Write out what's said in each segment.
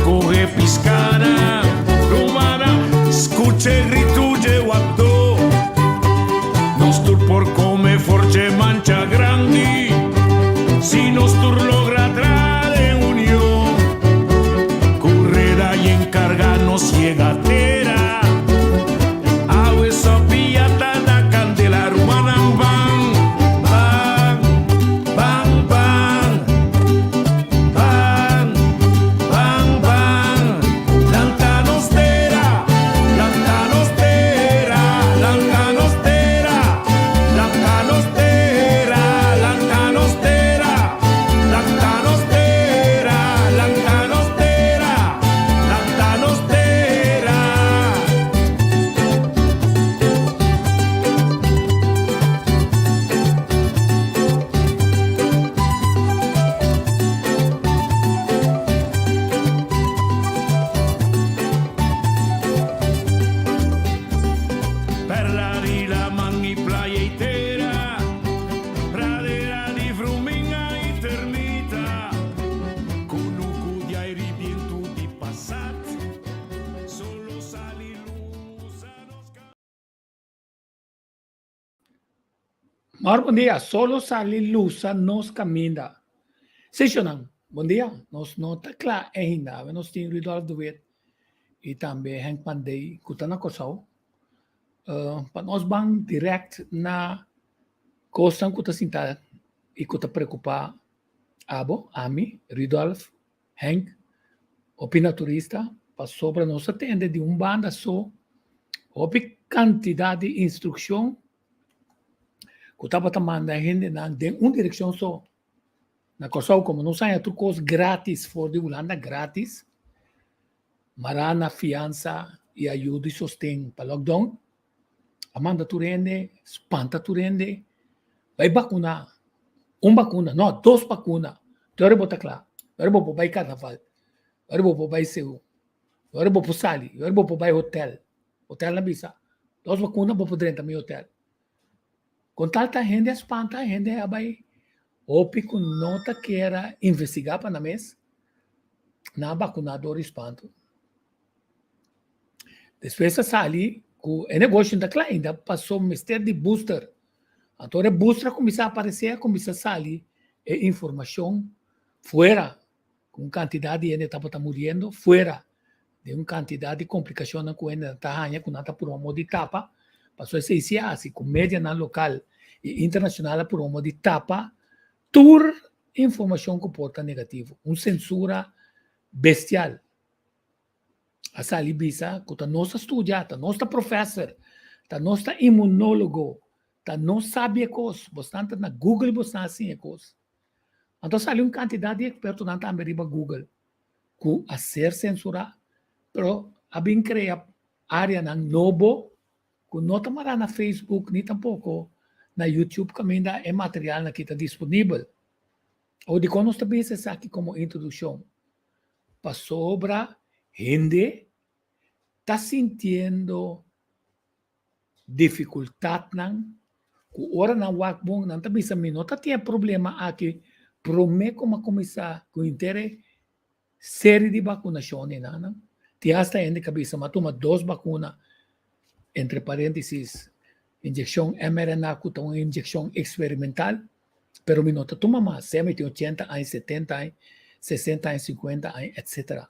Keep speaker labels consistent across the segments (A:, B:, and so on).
A: Kohe piskana, rumana, skucha e gritu dje wapdó. Nos tur por kome for dje mancha grandi, si nos tur logra tra den union. Ku reda i enkarga nos yega tera. Awe sopia ta na kandela, rumannan ban, ban, ban, ban. Ban, ban, ban, lanta nos tera, lanta nos tera, lanta nos tera, lanta nos tera, lanta nos tera, lanta nos tera, lanta nos tera, lanta nos tera. Perla di laman i playa i tera, pradera di fruminga i termita, kunuku di aire i bientu di pasat, solo sal i lus a nos ka.
B: Mar bon dia, solo sali lusa nos caminda. Seshonan, bon dia, nos no ta cla ainda, awe nos tin Rudolf de Wit y tambe Henk Pandey cu ta na Corsou. Uh, pa nos ban direct na cosnan cu ta sinta y cu ta preocupa abo, ami, Rudolf, Henk, hopi naturista, pasobra nos a tende di un banda so hopi kantidat di instrukshon ku tabata manda hendenan den un direkshon so. Na Kòrsou komo nos haña tur kos grátis for di Hulanda grátis, mará na fiansa i ayuda i sosten pa lockdown, a manda tur hende, spanta tur hende, bai bakuná. Un bakuna, no, dos bakuna. Te ora bo ta kla, te ora bo por bai karnaval, te ora bo por bai seú, te ora bo por sali, te ora bo por bai hotel. Hotel na bisa, dos bakuna bo por drenta mi hotel. Kon tal ta hende a spanta, hende a bai hopi ku no ta kier a investigá pa nan mes, nan a bakuná dor di spantu. Despues a sali ku e negoshi no ta kla ainda paso mester di booster. Anto ora e booster a kuminsá aparesé a kuminsá sali e informashon fuera ku un kantidat di hende tabata muriendo fuera di un kantidat di komplikashonnan ku hende ta haña ku nan ta purba modo di tapa. Paso esei si a hasi ku medianan lokal i internashonal a purba modo di tapa tur informashon ku por ta negativo. Un sensura bestial. A sali bisa ku ta nos a studia, ta nos ta professor, ta nos ta inmunologo, ta nos sabi e kos, bosnan ta na Google bosnan a siña e kos. Anto a sali un kantidat di ekspertonan tambe riba Google ku a ser sensurá, pero a bin krea áreanan nobo ku no ta mará na Facebook ni tampoko na YouTube kaminda e materialnan aki ta disponibel. Awor dikon nos ta bisa esaki komo introdukshon? Pasobra hende ta sintiendo difikultatnan ku ora nan wak bon nan ta bisa mi no ta tin e problema aki promé ku mi a kuminsá ku henter e seri di bakunashon einan. Tin asta hende ku a bisa mi a tuma dos bakuna entre paréntesis inyekshon mRNA ku ta un inyekshon eksperimental pero mi no ta tuma mas, sea mi tin ochenta aña, setenta aña, sesenta aña, sinkuenta aña, etcetera.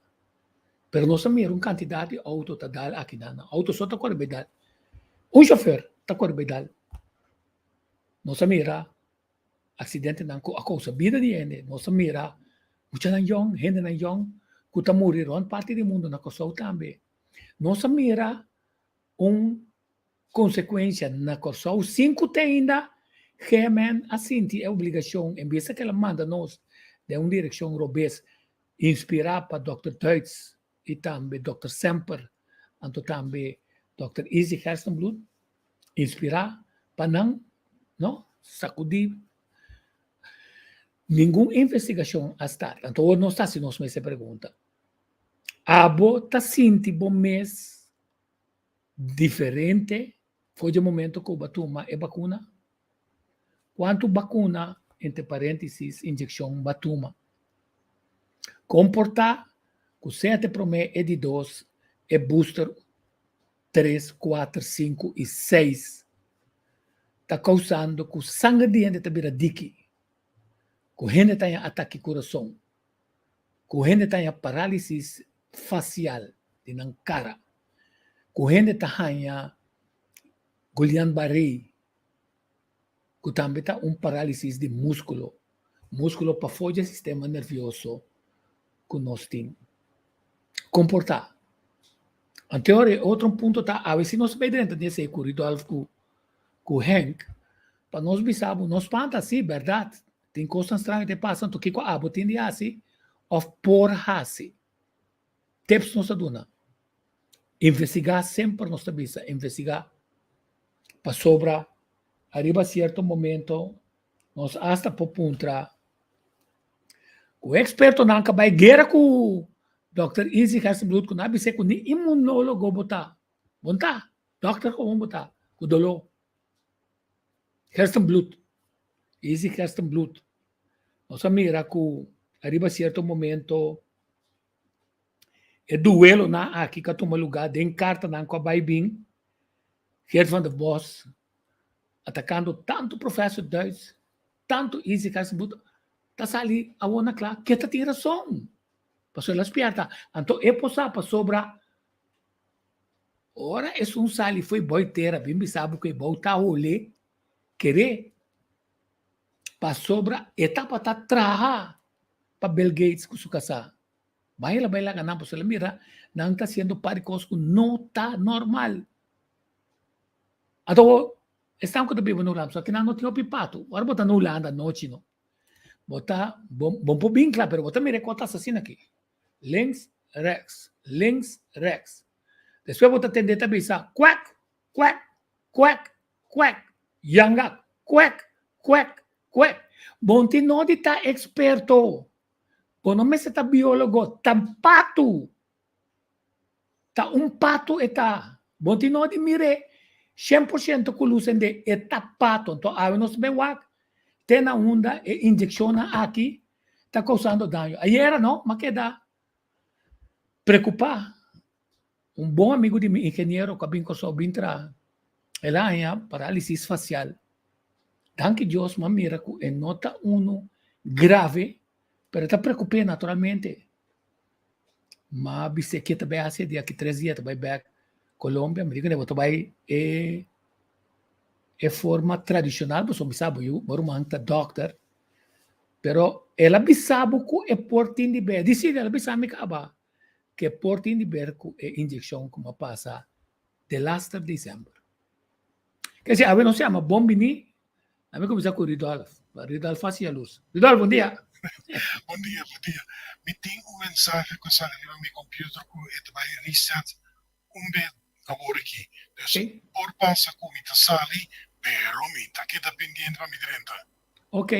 B: Pero nos a mira un kantidat di outo ta dal aki nan. Outo so ta kore bai dal. Un shofer ta kore bai dal. Nos a mira aksidentenan ku a kousa bida di hende. Nos a mira muchanan yòn, hendenan yòn ku ta muri rònt parti di mundu, na Kòrsou tambe. Nos a mira un Konsekuensia, na Kòrsou sin ku te ainda GMN a sinti e obligashon en bes a kel a manda nos den un direkshon robes inspirá pa dòkter Duits i tambe dòkter Semper anto tambe dòkter Izzy Gerstenbluth inspirá pa nan no sakudí ningun investigashon a start. Anto awor nos ta hasi nos mes e pregunta, abo ta sinti bo mes Diferente for dje momento ku bo a tuma e bakuna? Kuantu bakuna, entre paréntesis, inyekshon, bo a tuma? Komportá. Ku sea ta e promé, e di dos, e booster tres, kuater, sinku i seis ta kousando ku sanger di hende ta bira diki, ku hende ta haña atake kurason, ku hende ta haña parálisis fasial di nan kara, ku hende ta haña Guillain-Barré, ku tambe ta un parálisis di múskulo, múskulo pafó dje sistema nervioso ku nos tin. Komportá. Anto e otro punto ta awe si nos bai drenta den esei ku Rudolf ku ku Henk pa nos bisa bo no spanta si bèrdat tin kosnan straño ta pasa anto kiko abo tin di hasi òf por hasi. Tips nos ta duna. Investigá semper nos ta bisa investigá pasobra ariba sierto momento nos asta por puntra ku ekspertonan ka bai guera ku Dòkter Izzy Gerstenbluth ku nan a bis'é ku ni inmunólogo bo ta. Bo no ta. Dòkter komo bo ta ku doló. Gerstenbluth. Izzy Gerstenbluth. Nos a mira ku ariba sierto momento e duelonan aki ku a tuma lugá den kartanan ku a bai bin Geert van der Bos atakando tantu Professor Duits, tantu Izzy Gerstenbluth ta sali awor na kla ke ta tin rason. Pasobra el a spierta. Anto e por sa pasobra ora esun sali fo'i boi tera bin bisa bo ku e bou ta hole kere pasobra e tabata traha pa Bill Gates ku su kasá. Bai el a bai laga nan pasobra el a mira nan ta hasiendo par di kos ku no ta normal. Anto esnan ku ta biba na Hulanda, pasobra kinan no tin hopi patu. Ora bo ta na Hulanda anochi no, bo ta bo por bin kla pero bo ta mira e kos ta asina aki. Links, rechts, links, rechts. Despues bo ta tende ta bisa kwek, kwek, kwek, kwek, yanga, kwek, kwek, kwek. Bo no tin nodi ta eksperto, bo no mester ta biólogo, ta patu. Ta un patu e ta. Bo tin no di mir'é 100% ku lus endé, e ta patu. Anto awe nos ta bai wak te na unda e inyekshonnan aki ta kousando daño. Ayera no, m'a keda preokupá. Un bon amigu di mi, ingeniero ku a bin Kòrsou bin traha, el a haña parálisis fasial. Danki Dios m'a mira ku e no ta unu grave, pero e ta preokup'é naturalmente. Ma bis'é ke ta bai hasi di aki tres dia ta bai bek Colombia. Mi di kuné bo ta bai e e forma tradishonal pasobra mi sa bo yu bo ruman ta dòkter. Pero el a bisa bo ku e por tin di ber. Di si el a bisa mi kaba ku e por tin di ber ku e inyekshon ku mi a pasa delaster desèmber. Kese awe nos yama bon bini. Ami kuminsá ku Rudolf. Rudolf fasi yalurs. Rudolf, bon dia.
C: Bon dia, bon dia. Mi tin un mensahe ku a sali riba mi computer ku e ta bai reset un be awor aki. Dus por pasa ku mi ta sali, pero mi ta keda pendiente pa mi drenta.
B: Ok.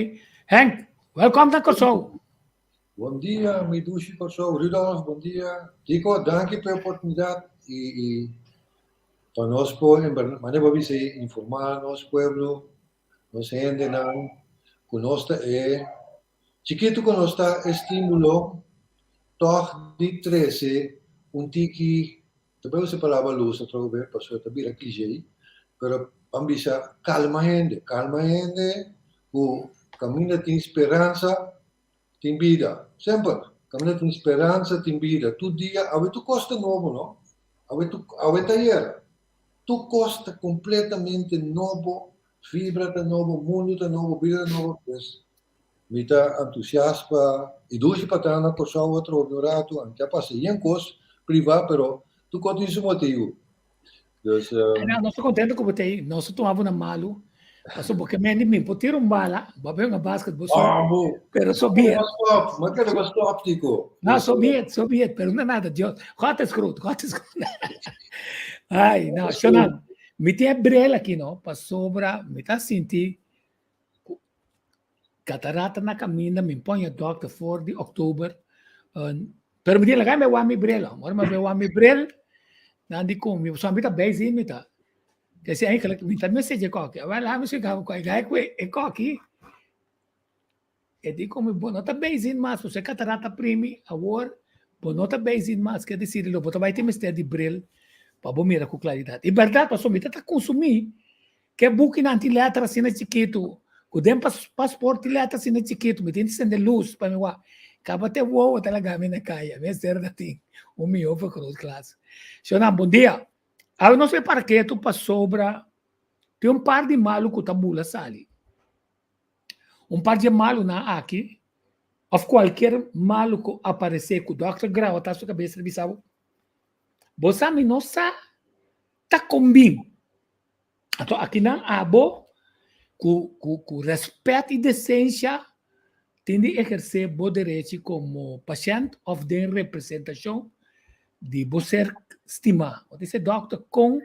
B: Henk, welkom na Kòrsou.
D: Bon dia, mi dushi Kòrsou. Rudolf, bon dia. Tico, danki pa e oportunidat i i Pa nos por, manera bo a bisa ei, informá nos pueblo, nos hendenan, ku nos ta e chikitu ku nos ta e stímulo tòg di trese un tiki, ta bai usa e palabra lus atrobe pasobra ta bira klishé, pero ban bisa kalma hende, kalma hende ku kaminda tin speransa tin bida. Semper kaminda tin speransa tin bida. Tur dia awe tur kos ta nobo no. Awe tur awe ta ayera. Tur kos ta kompletamente nobo, fibra ta nobo, mundu ta nobo, bida ta nobo. Pues mi ta entusias pa i dushi pa ta na Kòrsou atrobe un ratu. Anke a pasa yen kos privá pero tur kos tin su motibu.
B: Dus, Nos ta contento cu bo ta ahí. Nos ta tuma bo na malu. Paso bo ke mendi mi por tira un bala, bo a bay hunga basketball so.
D: Amo.
B: Pero so be it.
D: Stop, ma kere ba stop Tico.
B: No, so be it, so be it, pero no nada, Dios. God is groot, God is groot. Ay, no, Shonan, mi tin e bril aki no, pasobra mi ta sinti cu catarata na caminda, mi poña dokter for di oktober, pero mi di laga mi wak mi bril, ora mi wak mi bril, nan di con mi, pasobra mi ta bij zien mi ta. Desi eigenlijk mi ta mester dje koki. Awel laat mi splika bo koi. Gai ku e koki e di ku mi bo no ta bezig mas pasobra e katarata primi awor. Bo no ta bay zien mas, ke desir lo bo ta bay tin mester di bril pa bo mira ku klaridat. I bèrdat pasobra mi ta ta konsumí ke bukinan tin lèter asina chikitu, ku den pasport tin lèter asina chikitu, mi tin di sende lus pa mi wak. Kaba te wowo ta laga mi na kaya, mester ta tin un mihó vergrootglas. Shonnan, bon dia. Awe nos bay para ketu pasobra tin un par di malu ku ta bula sali. Un par dje malunan aki, òf kualkier malu ku aparesé ku dòkter grawatá su kabes ta bisa bo, Bo sa mi no sa ta kombin. Anto akinan abo ku ku ku rèspèt i desensia tin di ehersé bo derechi komo pashènt òf den representashon di bo ser stimá. Bo ta bisa e dòkter kon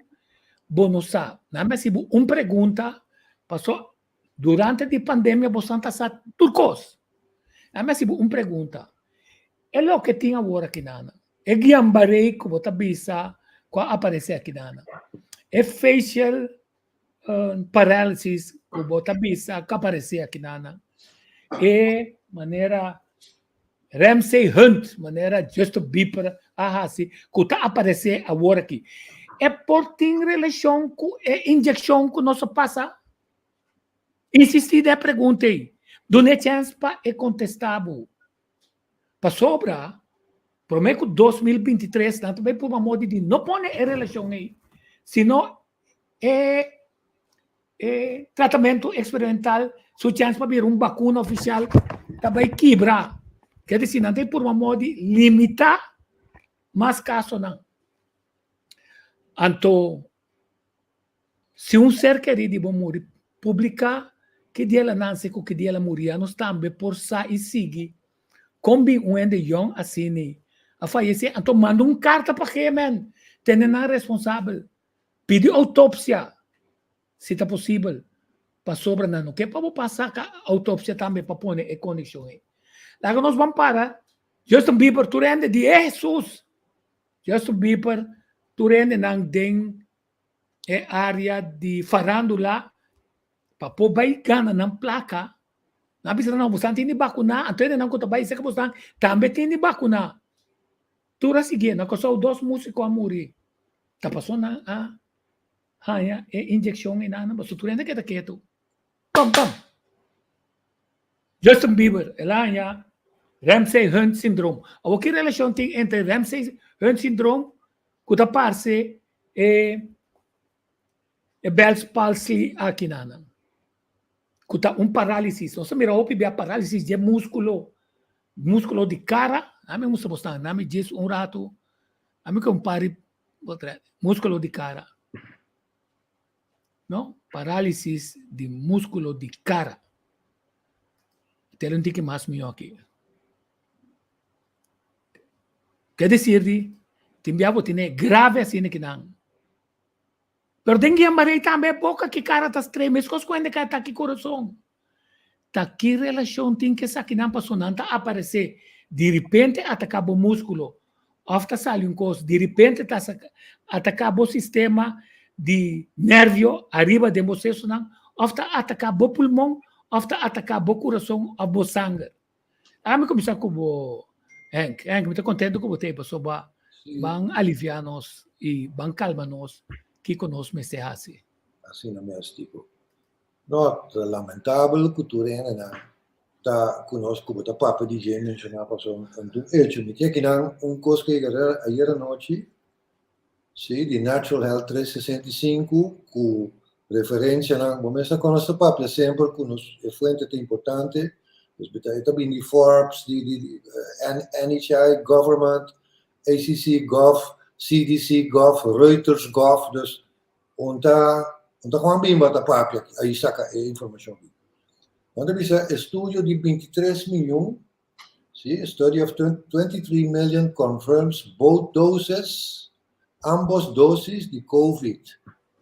B: bo no sa. Nan a hasi bo un pregunta paso Durante di pandemia bosan ta sa tur kos. Ami hasi bo un pregunta. E loke tin awor akinana, e guiambaré ku bo ta bisa ku a aparesé akinana, e facial paralysis ku bo ta bisa ku a aparesé akinana, e manera Ramsay Hunt, manera Justin Bieber a hasi, ku ta aparesé awor aki. E por tin relashon ku e inyekshon ku nos a pasa? Insistí den e pregunta ei. Duna e chèns pa e kontestá bo. Pasobra, promé ku 2023 nan ta bai purba modi di no pone e relashon ei, sino e E tratamentu eksperimental su chèns pa bira un bakuna ofisial ta bai kibra. Ke disi nan ta e purba modo di limitá mas kasonan. Anto si un ser kerí di bo muri, publiká ki dia el a nanse ku ki dia el a muri ya nos tambe por sa i sigui kon bin un hende yòn asini a fayesé. Anto manda un karta pa GMN, tene nan responsabel. Pidi outopsia si ta posibel pasobra nan no ke pa bo pasa ka outopsia tambe pa pone e konekshon ei. Laga nos ban para Justin Bieber tur hende di e Hesus Justin Bieber tur hendenan den e area di farandula pa por bai gana nan plaka nan a bisa nan bosan tin di bakuna anto hendenan ku ta bai seka bosan tambe tin di bakuna tur a sigui na Kòrsou dos musiko a muri. Ta paso nan a haña e inyekshon einan, pasobra tur hende keda ketu. Pam pam! Justin Bieber, el a haña Ramsay Hunt Syndrome. Awor ki relashon tin entre Ramsay Hunt Syndrome ku ta parse e e Bell's palsy akinan? Ku ta un parálisis. Nos ta mira hopi bia parálisis dje múskulo, múskulo di kara. Ami mustra bosnan, nami djis un ratu. Ami ku un pari múskulo di kara. No, parálisis di múskulo di kara. Tele un tiki mas mihó aki. Ke desir di tin bia bo tene grave asina kinan. Pero den Guillain-Barré tambe e boka ki kara ta strei meskos ku hende ka ataki kurason. Ta ki relashon tin ku esakinan pasobra nan ta aparesé diripente ataká bo múskulo òf ta sali un kos diripente ta ataká bo sistema di nèrvio ariba den bo sesunan òf ta ataká bo pulmon òf ta ataká bo kurason òf bo sanger. Ami kuminsá ku bo Henk. Henk mi ta kontentu ku bo ta ei pasobra ban aliviá nos i ban kalma nos kiko nos mester hasi.
D: Asina mes tipo. No, ta lamentabel ku tur hendenan ta ku nos ku bo ta papia di dje menshoná pasobra un un hecho. Mi tin akinan un kos ku yega ayer anochi, si, di Natural Health 365 ku referensianan. Bo mes a konos ta papia semper ku nos e fuente ta importante. Dus mi ta e ta bini di Forbes, di di NHI, government, ACC, gov, CDC, gov, Reuters, gov. Dus Un ta un ta Juan Bimba ta papia aki, a saka e informashon aki. Nan ta bisa estudio di 23 miyon, si, a study of 23 million confirms both doses, ambos dosis di covid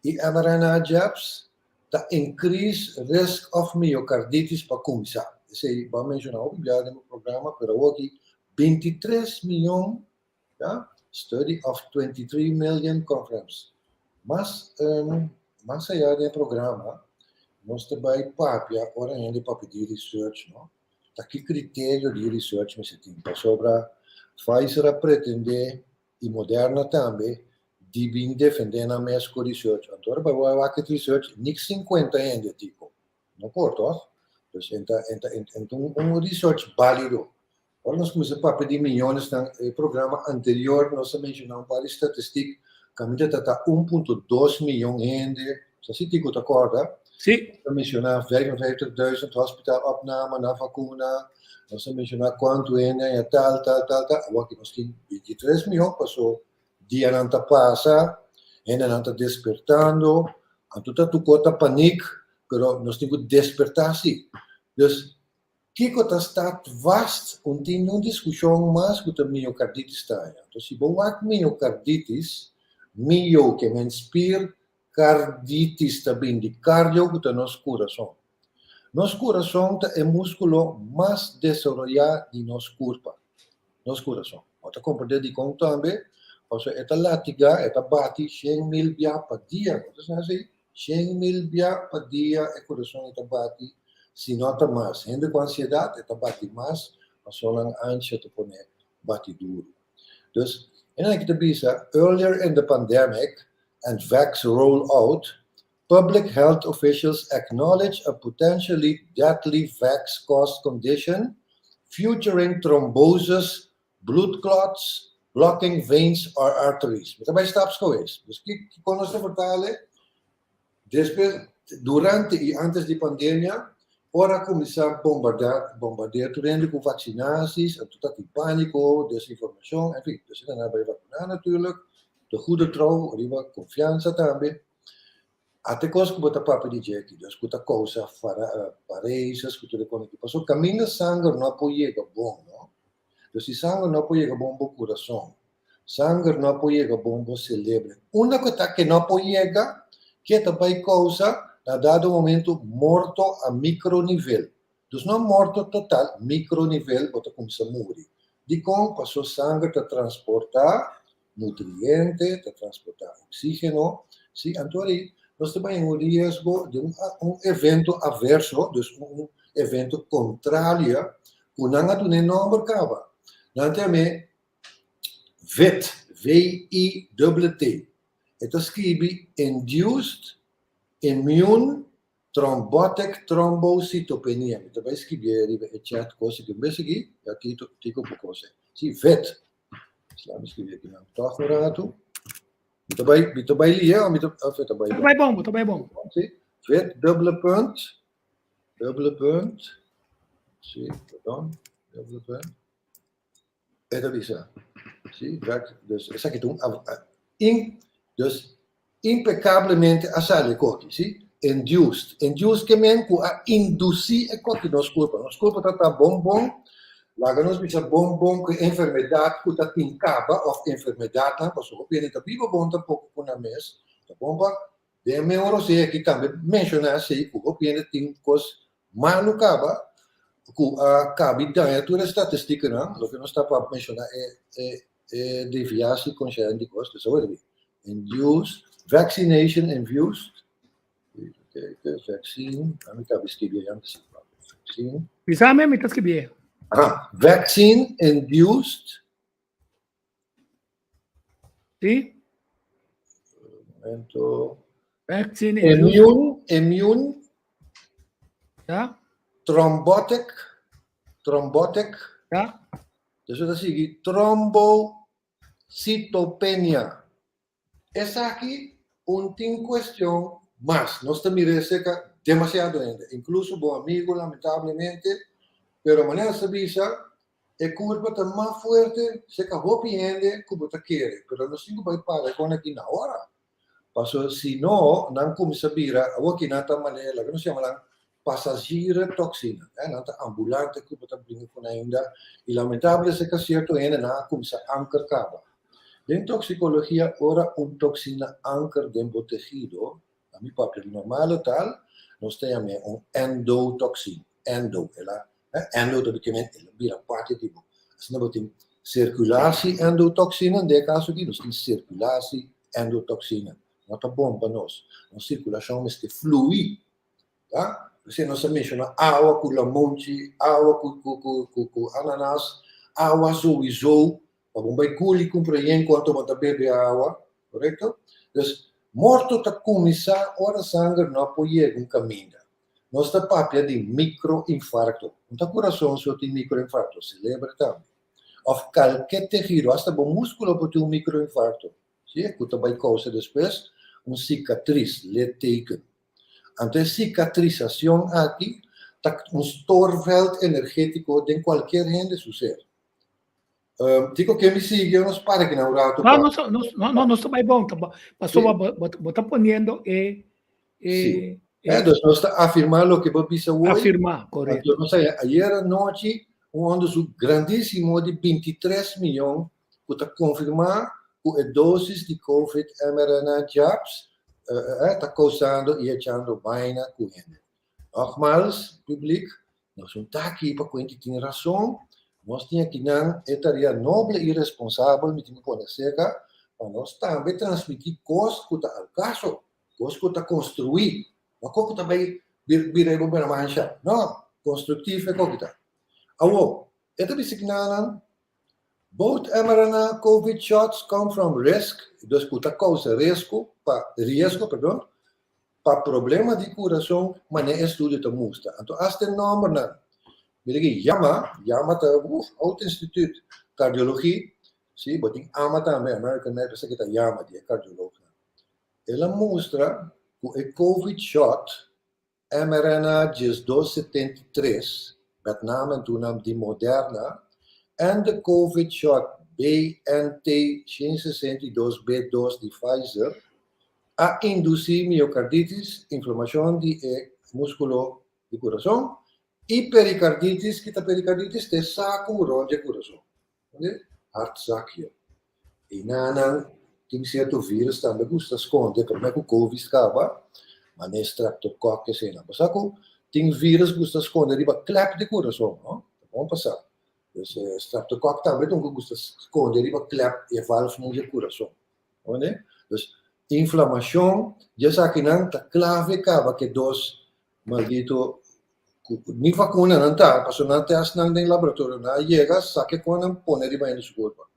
D: i mRNA jabs ta increase risk of myocarditis pa kuminsá. Esei bo a menshoná hopi biaha den bo programa, pero awor aki 23 miyon Ya, study of 23 million confirms. Mas, um, mas allá den programa, nos ta bai papia ora hende papia di research, no? Ta ki criterio di research mester tin? Pasobra Pfizer a pretendé i Moderna tambe di bin defendé nan mes ku research. Anto ora bo bai wak e research, nik 50 hende tipo. No por, toch? Dus e ta, e ta, e ta un research bálido. Ora nos kuminsá papia di miyonesnan, e programa anterior nos a menshoná un par di statistik kaminda ta ta 1.2 miyon hende, sa si Tico ta kòrda?
B: Sí.
D: Nos a menshoná 55.000 hospitaalopname na vakuna, nos a menshoná kuantu hende haña tal, tal, tal, tal. Awor aki nos tin 23 miyon, paso dianan ta pasa, hendenan ta despertando, anto ta tur ta panik, pero nos tin ku despertá sí. Dus Kiko ta staat vast un tin un diskushon mas ku ta miocarditis ta haña. Anto si bo wak miocarditis, mio ke men spier, carditis ta bin di cardio ku ta nos kurason. Nos kurason ta e muskulo mas desaroyá di nos kurpa. Nos kurason. Bo ta komprendé dikon tambe? Pasobra e ta latigá, e ta bati 100.000 bia pa dia. Bo ta sa esei? 100.000 bia pa dia e kurason e ta bati, si no ta mas. Hende ku ansiedat e ta bati mas, pasobra nan ansha ta pone bati duru. Dus, e nan aki ta bisa, earlier in the pandemic and vax roll out, public health officials acknowledge a potentially deadly vax-caused condition featuring thrombosis, blood clots, blocking veins or arteries. Mi ta bai stap skoes. Dus kiko nos ta vertale? Despues, durante i antes di pandemia, ora a kuminsá bombardá, bombardea tur hende ku vaksinaties, anto ta tin pániko, desinformashon, en fin. Dus nan a bai vakuná natuurlijk, de goede trouw, riba konfiansa tambe. Ate kos ku bo ta papia di dje aki, dus ku ta kousa paresis, ku tur e kos aki. Pasobra kaminda sanger no a por yega bon, no? Dus si sanger no por yega bon bo kurason, sanger no por yega bon bo selebre, unda ku ta ke no por yega, ke ta bai kousa na dado momento morto a mikro nivel. Dus no morto total, mikro nivel bo ta kuminsá muri. Dikon? Paso sanger ta transportá nutriente, ta transportá oksígeno, si, anto ari nos ta bai en un riesgo di un un evento averso, dus un evento kontrario ku nan a duna e nòmber kaba. Nan ta yam'é VITT, V-I-T-T. E ta skibi Induced Immune Thrombotic Thrombocytopenia. Mi ta bai skibié riba e chat kos aki un bes aki, ya Tito, Tico por kos. Si, VITT. Laat me skibi aki nan tòg un ratu. Mi ta bai, mi ta bai lia o mi ta, of e ta bai
B: Ta bai bon, ta bai bon.
D: Si, VITT dubbele punt, dubbele punt, si, pardon, dubbele punt. E ta bisa, si, vak, dus esaki ta un, in, dus Impecablemente a sali e koki, si? Induced. Induced ke men ku a indusi e koki nos kurpa. Nos kurpa ta ta bon bon, laga nos bisa bon bon ku e enfermedat ku ta tin kaba òf enfermedatnan, pasobra hopi hende ta biba bon tampoko ku nan mes. Ta bon pa den e meho rosé aki tambe menshoná esei ku hopi hende tin kos malu kaba ku a kabi daña tur e statistikanan, loke nos ta pa menshoná e e e deviatie konshènt di kos, dus awor Induced, vaccination induced, vaccine, ami ta skibi antes, vaccine.
B: Bisame, mi ta skibi.
D: Ah, vaccine induced.
B: Si?
D: Momento.
B: Vaccine induced.
D: Immune, immune.
B: Ja.
D: Thrombotic, thrombotic.
B: Ja.
D: Dus ta sigui trombo Citopenia. Esaki un tin cuestion mas. Nos ta mira eseka demasiado hende, incluso bo amigo lamentablemente, pero manera sa bisa, e curpa ta mas fuerte seka hopi hende cu bo ta kere, pero nos tin cu bay para con aki na ora. Paso si no, nan cuminsa bira, awor ki nan ta manera, laga nos yama nan passagiere toxina, eh, nan ta ambulante cu bo ta bringa cu nan ainda, y lamentable esaki cierto hende nan a cuminsa anker caba. Den toxicologia ora un toxina anker den bo tehido, na mi papia normal tal, nos ta yam'e un endotoxin, endo, el a, eh, endo ta betekent el a bira parti di bo. Asina bo tin circulatie endotoxina, den e caso aki nos tin circulatie endotoxina. No ta bon pa nos. Nos circulacion mester flui. Ta? P'esei nos a menciona awa cu lamonchi, awa cu ananas, awa sowieso. Pa bo bai guli kumpra yen kuantu bo ta bebe awa, korekto? Dus, morto ta kuminsá ora sanger no por yega un kaminda. Nos ta papia di mikroinfarkto. No ta kurason so tin mikroinfarkto, selebre tambe. Òf kalke tehido, asta bo múskulo por tin un mikroinfarkto, si, ku ta bai kousa despues un sikatris, litteken. Anto e sikatrisashon aki ta un stoorveld energétiko den kualkier hende su ser. Tiko ke mi sigui o nos para aki na un rato?
B: No, no, no, no, nos ta bai bon. Pasobra bo ta poniendo e...
D: e Eh, dus nos ta afirmá loke bo bisa hoy.
B: Afirmá, korekto.
D: Anto nos a ayer anochi un onderzoek grandísimo di 23 miyon ku ta konfirmá ku e dosis di covid mRNA jabs ta kousando i echando baina ku hende. Nogmaals, publiek, Nos no ta aki pa kuenti tin rason, nos tin akinan e tarea noble i responsabel, mi tin ku pone aserka, pa nos tambe transmití kos ku ta al kaso, kos ku ta konstruí, no kos ku ta bai bira e bo bira mansha, no, konstruktif e kos ku ta. Awor, e ta bisa kinanan, both mRNA covid shots come from risk, dus ku ta kousa riesgo pa, riesgo, perdon, Pa problema di kurason manera e estudio ta mustra. Anto asta e nòmbernan. Mira aki, JAMA, JAMA ta uf, oud instituut kardiologi, si, bo tin AMA tambe, American Medical, esaki ta JAMA di e kardiolognan. El a mustra ku e covid shot mRNA 1273, met name en toenam di Moderna, en de covid shot BNT 162 B2 di Pfizer, A indusí miokarditis, inflamashon di e múskulo di kurason, i perikarditis, ki ta perikarditis? Ta e saku rònt di e kurason, oke, hartzakje. I nan tin sierto vírus tambe ku ta skonde promé ku covid kaba, manera streptokòk eseinan. Bo sa ku tin vírus ku ta skonde riba klèp di kurason, no? Ta bon pa sa. Dus streptokòk tambe ta un ku gusta skonde riba klèp i e valfnan di e kurason. Oné? Dus inflamashon di esakinan ta klave kaba ke dos maldito ku ni vakuna nan ta, pasobra nan tèst nan den laboratorio, nan a yega saka e kon nan pone riba hende su kurpa.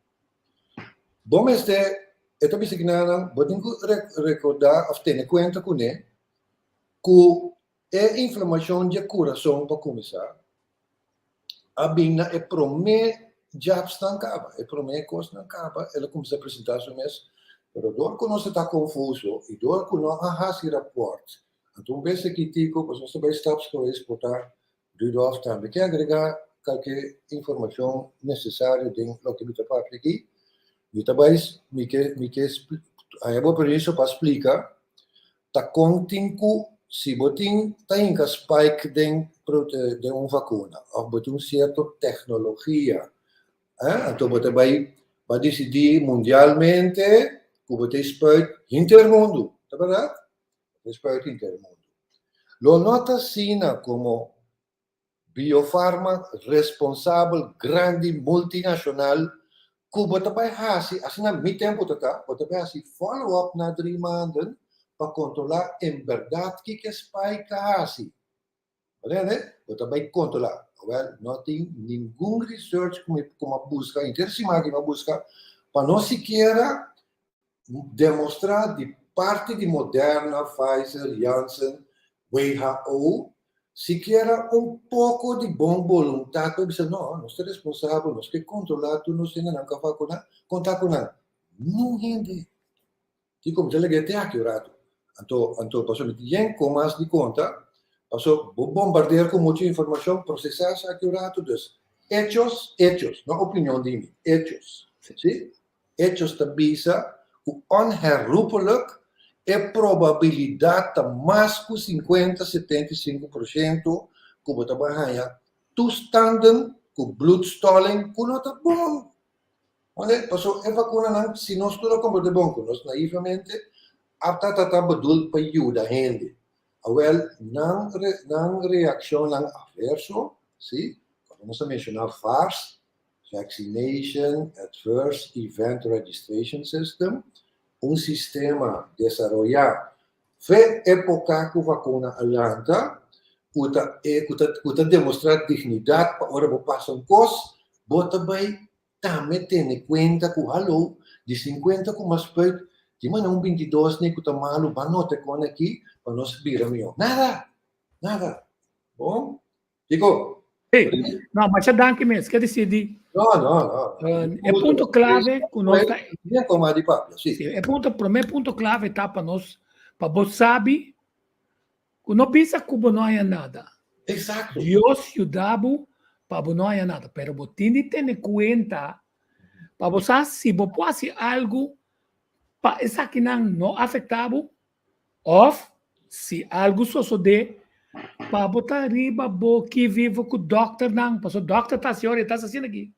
D: Bo mester, e ta bisa kinan nan, bo tin ku rekordá òf tene kuenta kuné ku e inflamashon di e kurason pa kuminsá a bin na e promé jabsnan kaba, e promé kosnan kaba, el a kuminsá presentá su mes, pero dor ku nos ta konfuso i dor ku no a hasi rapòrt, anto un bes aki Tico, pasobra nos ta bai stapsgewijs por ta Rudolf tambe ke agregá kalke informashon nesesario den loke mi ta papia aki, mi ta bai, mi ke, mi ke haña bo permiso pa splika Ta kon tin ku si bo tin ta hinka spike den den un vakuna òf bo tin un sierto teknologia anto bo ta bai bo a disidí mundialmente ku bo ta spuit hinter mundu, ta bèrdat? Bo ta spuit hinter mundu. Lo no ta asina komo Biofarma responsabel grandi multinashonal ku bo ta bai hasi, asina mi tempu ta ta, bo ta bai hasi follow up na dri maanden pa kontrolá en bèrdat kiko e spike a hasi. Bo ta hende? Bo ta bai kontrolá. Awèl, no tin ningun research ku mi ku mi a buska, henter siman aki mi a buska, pa no sikiera demostrá di parti di Moderna, Pfizer, Janssen, WHO, sikiera un poko di bon boluntat pa bisa no, nos ta responsabel, nos ke kontrolá tur nos hendenan ku a vakuná, konta ku nan. Niun hende. Kiko mi ta lag'é te aki un ratu. Anto, anto pasobra mi tin yen kon mas di konta, pasobra bo bombardear ku muchu informashon, prosesá esaki un ratu, dus hechos, hechos, no opinion di mi, hechos, si? Hechos ta bisa ku onherroepelijk e probabilidat ta mas ku 50, 75% ku bo ta bai haña toestanden ku bloedstolling ku no ta bon. Wante, pasobra e vakunanan, si nos tur a komprende bon ku nos naivamente a ta ta bedoeld pa yuda hende. Awel, nan nan reakshonnan adverso, si, komo nos a menshoná VAERS, Vaccination Adverse Event Registration System, un sistema desaroyá fe époka ku vakuna a lanta, ku ta ku ta ku ta demostrá dignidat pa ora bo pasa un kos, bo ta bai. Tambe tene kuenta ku haló, di sinkuenta ku mas spuit, tin manda un bintidos ni ku ta malu, ban nota kon aki pa nos bira mihó. Nada! Nada! Bon? Kiko?
B: Sí. No, masha danki mes. Ke disidi?
D: No, no, no.
B: E punto klave ku nos ta...
D: Bien koma di papia, sí.
B: Sí, e punto, promé punto klave ta pa nos, pa bo sabi ku no bisa ku bo no haña nada.
D: Exacto.
B: Dios yuda bo pa bo no haña nada, pero bo tin di tene kuenta pa bo sa si bo por hasi algu pa esakinan no afektá bo Of, si algu sosodé, pa bo ta riba bo ki vivo ku dòkternan, pasobra dòkter ta hasi ora e ta hasi asina aki.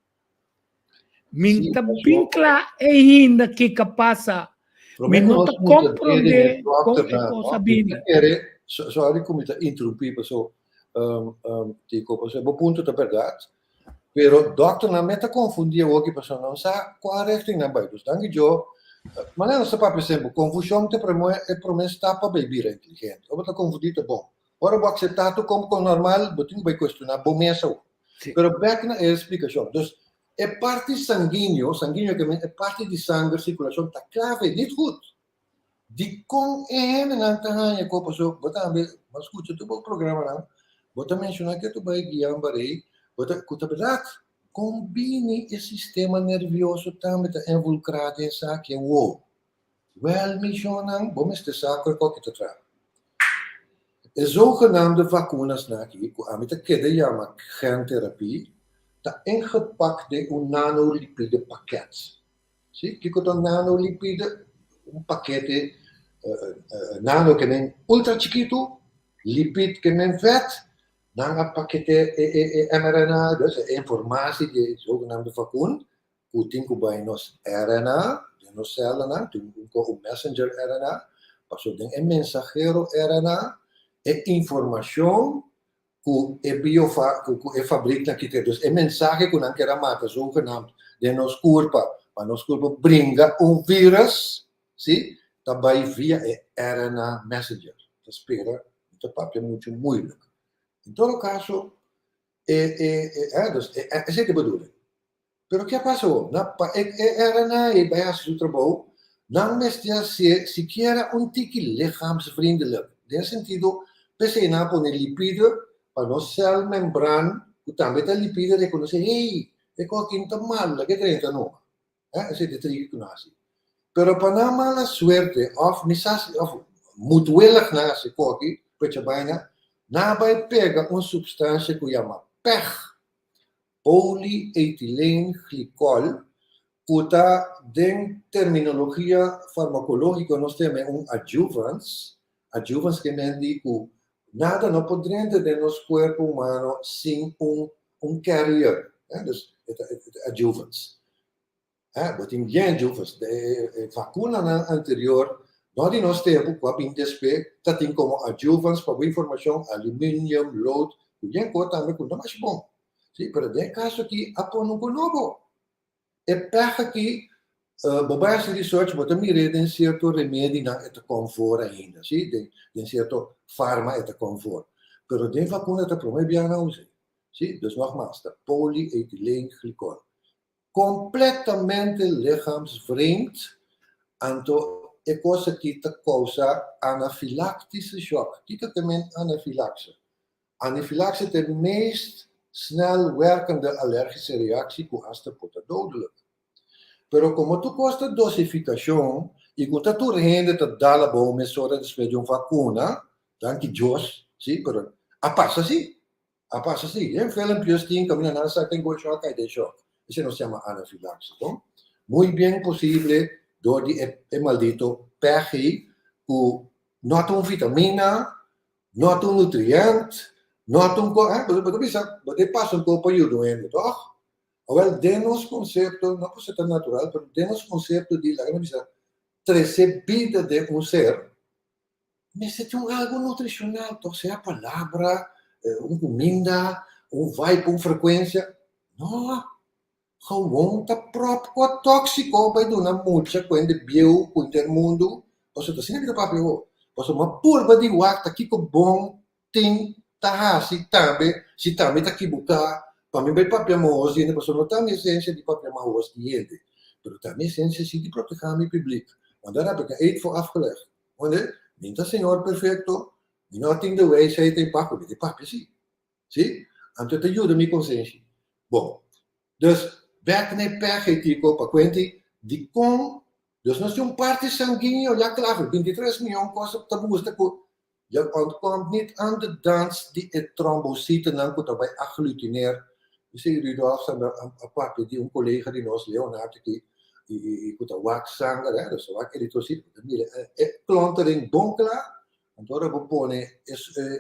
B: Mi ta bin kla ainda kiko a pasa. Mi no ta komprondé kon e kos a bini.
D: Sorry ku mi ta interumpí, paso Tico, paso bo punto ta bèrdat, Pero dokternan me ta konfundí awoki pasobra nan sa kua richting nan bai. Dus danki Dios, manera nos ta papia semper, konfushon ta e promé stap pa bai bira inteligente. Ora bo ta konfundí ta bon. Ora bo akseptá tur komo normal, bo tin ku bai kuestioná bo mes awor. Pero bèk na e splikashon. Dus e parti sanguíneo, sanguíneo ke men e parti di sanger, sirkulashon ta klave, nit goed. Dikon e hendenan ta haña ku pasobra bo tambe bo a skucha tur bo programanan, bo ta menshoná ke tu bai Guillain-Barré, bo ta ku ta bèrdat. Kon bini e sistema nervioso tambe ta involukrá den esaki awor? Wèl mishonnan, bo mester sa ku e koki ta traha. E zogenaamde vakunasnan aki, ku ami ta keda yama genterapie, ta ingepakt den un nanolipide pakèt. Sí, kiko ta nanolipide? Un pakete nano ke men ultra chikitu, lipid ke men vèt, nan a pakete e mRNA, dus e informatie di e zogenaamde vakun, ku tin ku bai nos RNA, den nos sèlnan, tin un messenger RNA, pasobra den e mensahero RNA e informashon ku e biofa ku ku e fabriknan kita. Dus e mensahe ku nan kier a mata zogenaamd den nos kurpa pa nos kurpa bringa un virus, si, ta bai via e RNA messenger. Ta spera mi ta papia muchu moeilijk. En todo kaso e e e dus esei ta e bedoeling. Pero ke a pasa awor? Na pa e e RNA ei bai hasi su trabou, nan mester hasié sikiera un tiki lichaamsvriendelijk. Den sentido, p'esei nan a pone lipide pa nos sèlmembran, ku tambe ta lipide, rekonosé, hey, e kos aki no ta malu, laga e drenta numa. Eh, esei ta e triki ku nan hasi. Pero pa nan mala suerte, òf mi sa si, òf moedwillig nan hasi kos aki, pecha baina, nan a bai pega un supstansia ku yama peg. Polyethyleenglycol, ku ta den terminologia farmakológiko nos ta yama un adjuvans, adjuvans ke men di ku nada no por drenta den nos kuerpo humano sin un un carrier, dus e ta adjuvans. Bo tin bien adjuvans, e vakunanan anterior no di nos tempu ku a bin despues ta tin komo adjuvans pa bo informashon aluminium, lood, ku bien kos tambe ku no masha bon. Sí, pero den e kaso aki a pone un ku nobo. E pèg aki, bo bai hasi research, bo ta mir'é den sierto remedinan e ta kon for ainda, sí, den den sierto farma e ta kon for. Pero den vakuna ta promé biaha nan us'é, sí. Dus nogmaals, ta polyethyleenglycol. Kompletamente lichaamsvreemd, anto e kos aki ta kousa anafilaktische shock. Kiko ta men anafilakse? Anafilakse ta e meest snel werkende alergische reactie ku hasta por ta dodelijk. Pero komo tur kos ta dosifikashon i ku ta tur hende ta dal abou mesora despues di un vakuna, danki Dios, si, pero a pasa si, a pasa si. Den filmpjes tin kaminda nan sa ken ku e shòk kai den shòk. Esei nos yama anafilakse, bon. Muy bien posible dor di e maldito pèg ei ku no ta un vitamina, No ta un nutriënt, no ta un ko, eh, bo ta bisa, bo ta pasa un ko pa yuda un hende, tòg? Awèl, den nos konsepto, no por ser ta natural, pero den nos konsepto di, laga mi bisa, trese bida den un ser, mester tin un algu nutrishonal, tòg? Sea palabra, un kuminda, un vibe, un frekuensia. No! Gewoon ta prop kua tóksiko bai duna mucha ku hende bieu ku henter mundu, pasobra ta asina mi ta papia awor. Pasobra mi a purba di wak ta kiko bon tin ta hasi tambe si tambe ta kibuká. Pa mi bai papia mahos di hende, pasobra no ta mi esensia di papia mahos di hende, pero ta mi esensia si di proteha mi publiek. Want daar heb ik een eed voor afgelegd. Wende, mi ta señor perfecto, mi no tin de wijsheid en paku, mi ta papia si. Si? Anto e ta yuda mi konsenshi. Bon, dus bek na e pèg ei Tico pa kuenti dikon dus nos tin un parti sanguíneo ya klaar, 23 mion kos ta busta ku Je ontkomt niet aan de dans di e trombositenan ku ta bai aglutineer. P'esei Rudolf sa a papia di un kolega di nos, Leonard aki, i ku ta wak sanger, hè, dus ta wak eritrosite, bo ta mira e klontering bon kla, anto ora bo pone e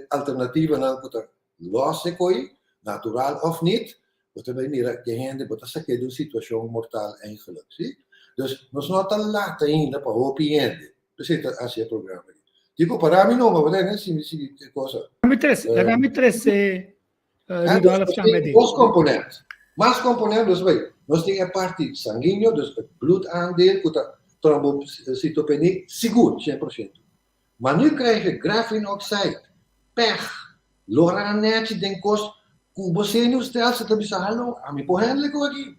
D: alternativanan ku ta los e koi, natural òf nit, bo ta bai mira ke hende bo ta sak'é di un situashon mortal eigenlijk, si. Dus nos no ta lat ainda pa hopi hende. P'esei ta hasi e programa aki. Dico, para mi numa, bo tende si mi sigui e cosa.
B: Laga mi trese, laga mi trese Rudolf tambe di.
D: Dos component. Mas component, dus bay, nos tin e parti sanguíneo, dus e bloedaandeel cu ta trombocitopenie, sigur, 100%. Maar nu krijg je graphene oxide, pech, lora nechi den cos cu bo zenuwstelsel ta bisa, hallo, ami por handle cu aki.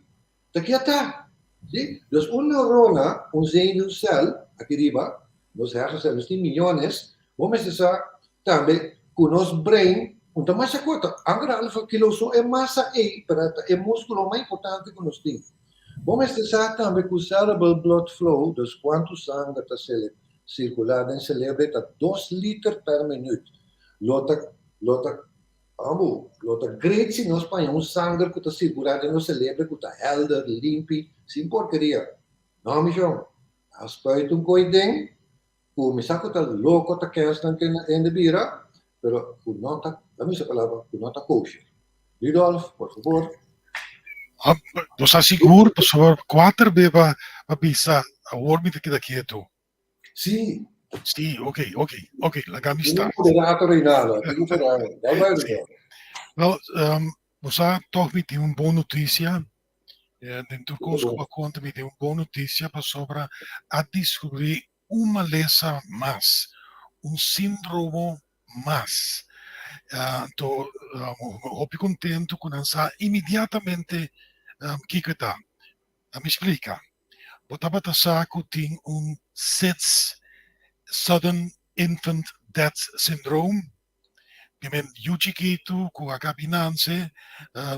D: Ta kia ta. Si? Dus un neurona, un zenuwcel, aki riba, nos hersencel, nos tin miyones, bo mester sa tambe cu nos brain un ta masha corto, anderhalve kilo so e masa ey, pero ta e musculo mas importante cu nos tin. Bo mester sa tambe cu cerebral blood flow, dus cuanto sanger ta circula den celebro ta dos liter per minuut. Lo ta, lo ta Amo, lo ta great si nos paña un sanger ku ta sirkulá den nos selebre ku ta helder, limpi, sin porkeria. No, mi shon. A spuit un koi den ku mi sa ku ta loko ta kensnan ke na hende bira, pero ku no ta, la mi usa palabra, ku no ta kosher. Rudolf, por fabor.
C: Bo sa sigur pasobra kuater be pa bisa awor mi ta keda ketu.
D: Sí.
C: Sí, ok, ok, ok, laga mi start.
D: Moderator Reinaldo, digo por ahí. Dal bai, Rudolf.
C: Wel, um, bo sa toch mi tin un bon noticia. Eh, den tur kos ku bo konta mi tin un bon noticia pasobra a descubrí un malesa mas, un síndromo mas. Uh, anto, um, hopi contento ku nan sa inmediatamente um, kiko e ta. A mi splika. Bo tabata sa ku tin un SIDS, Sudden Infant Death Syndrome? Di men yu chikitu ku a kabi nanse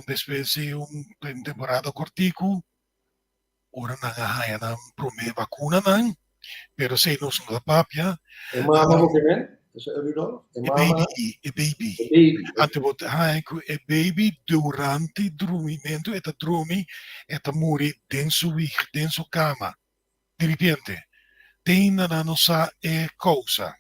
C: despues di un temporada kortiku, ora nan a haña nan promé bakunanan, pero esei nos no ta papia.
D: E mama bo ke men? Rudolf?
C: E mama? E baby.
D: E baby.
C: Anto bo ta haña ku e baby durante drumimentu e ta drumi e ta muri den su wig, den su kama. Diripiente. Te ainda nan no sa e kousa.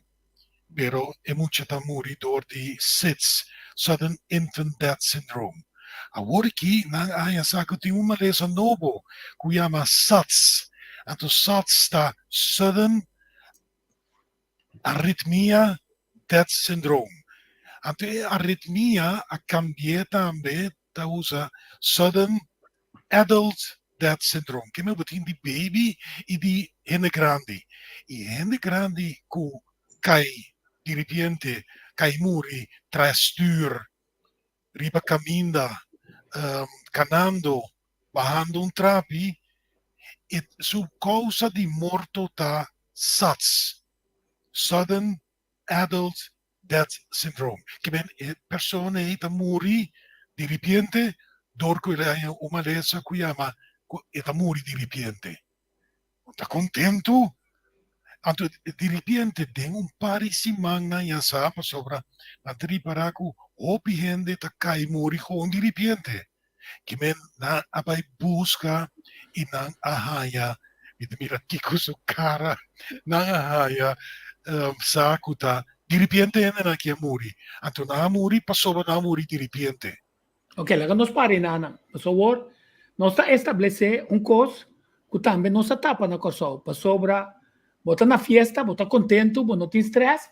C: Pero e mucha ta muri dor di SIDS, Sudden Infant Death Syndrome. Awor aki nan a haña sa ku tin un malesa nobo ku yama SADS. Anto SADS ta Sudden Arritmia Death Syndrome. Anto e aritmia a cambi'é tambe ta usa Sudden Adult Death Syndrome. Keme bo tin di baby i di hende grandi. I hende grandi ku kai diripiente, kai muri tras stuur, riba kaminda, kanando, bahando un trapi, e su kousa di morto ta SADS, Sudden Adult Death Syndrome. Ke men e persona ei ta muri diripiente dor ku el a haña un malesa ku yama ku e ta muri diripiente. Bo ta kontentu? Anto diripiente den un par di simannan ya sa pasobra nan ta ripará ku hopi hende ta kai muri gewoon diripiente. Ke men nan a bai buska i nan a haña, mi ta mira Kiko su kara, nan a haña sa ku ta diripiente hendenan aki a muri. Anto nan a muri pasobra nan a muri diripiente.
B: Ok, laga nos para einan nan. Pasobra awor nos ta establesé un kos ku tambe nos a tapa na Kòrsou. Pasobra bo ta na fiesta, bo ta kontentu, bo no tin strès,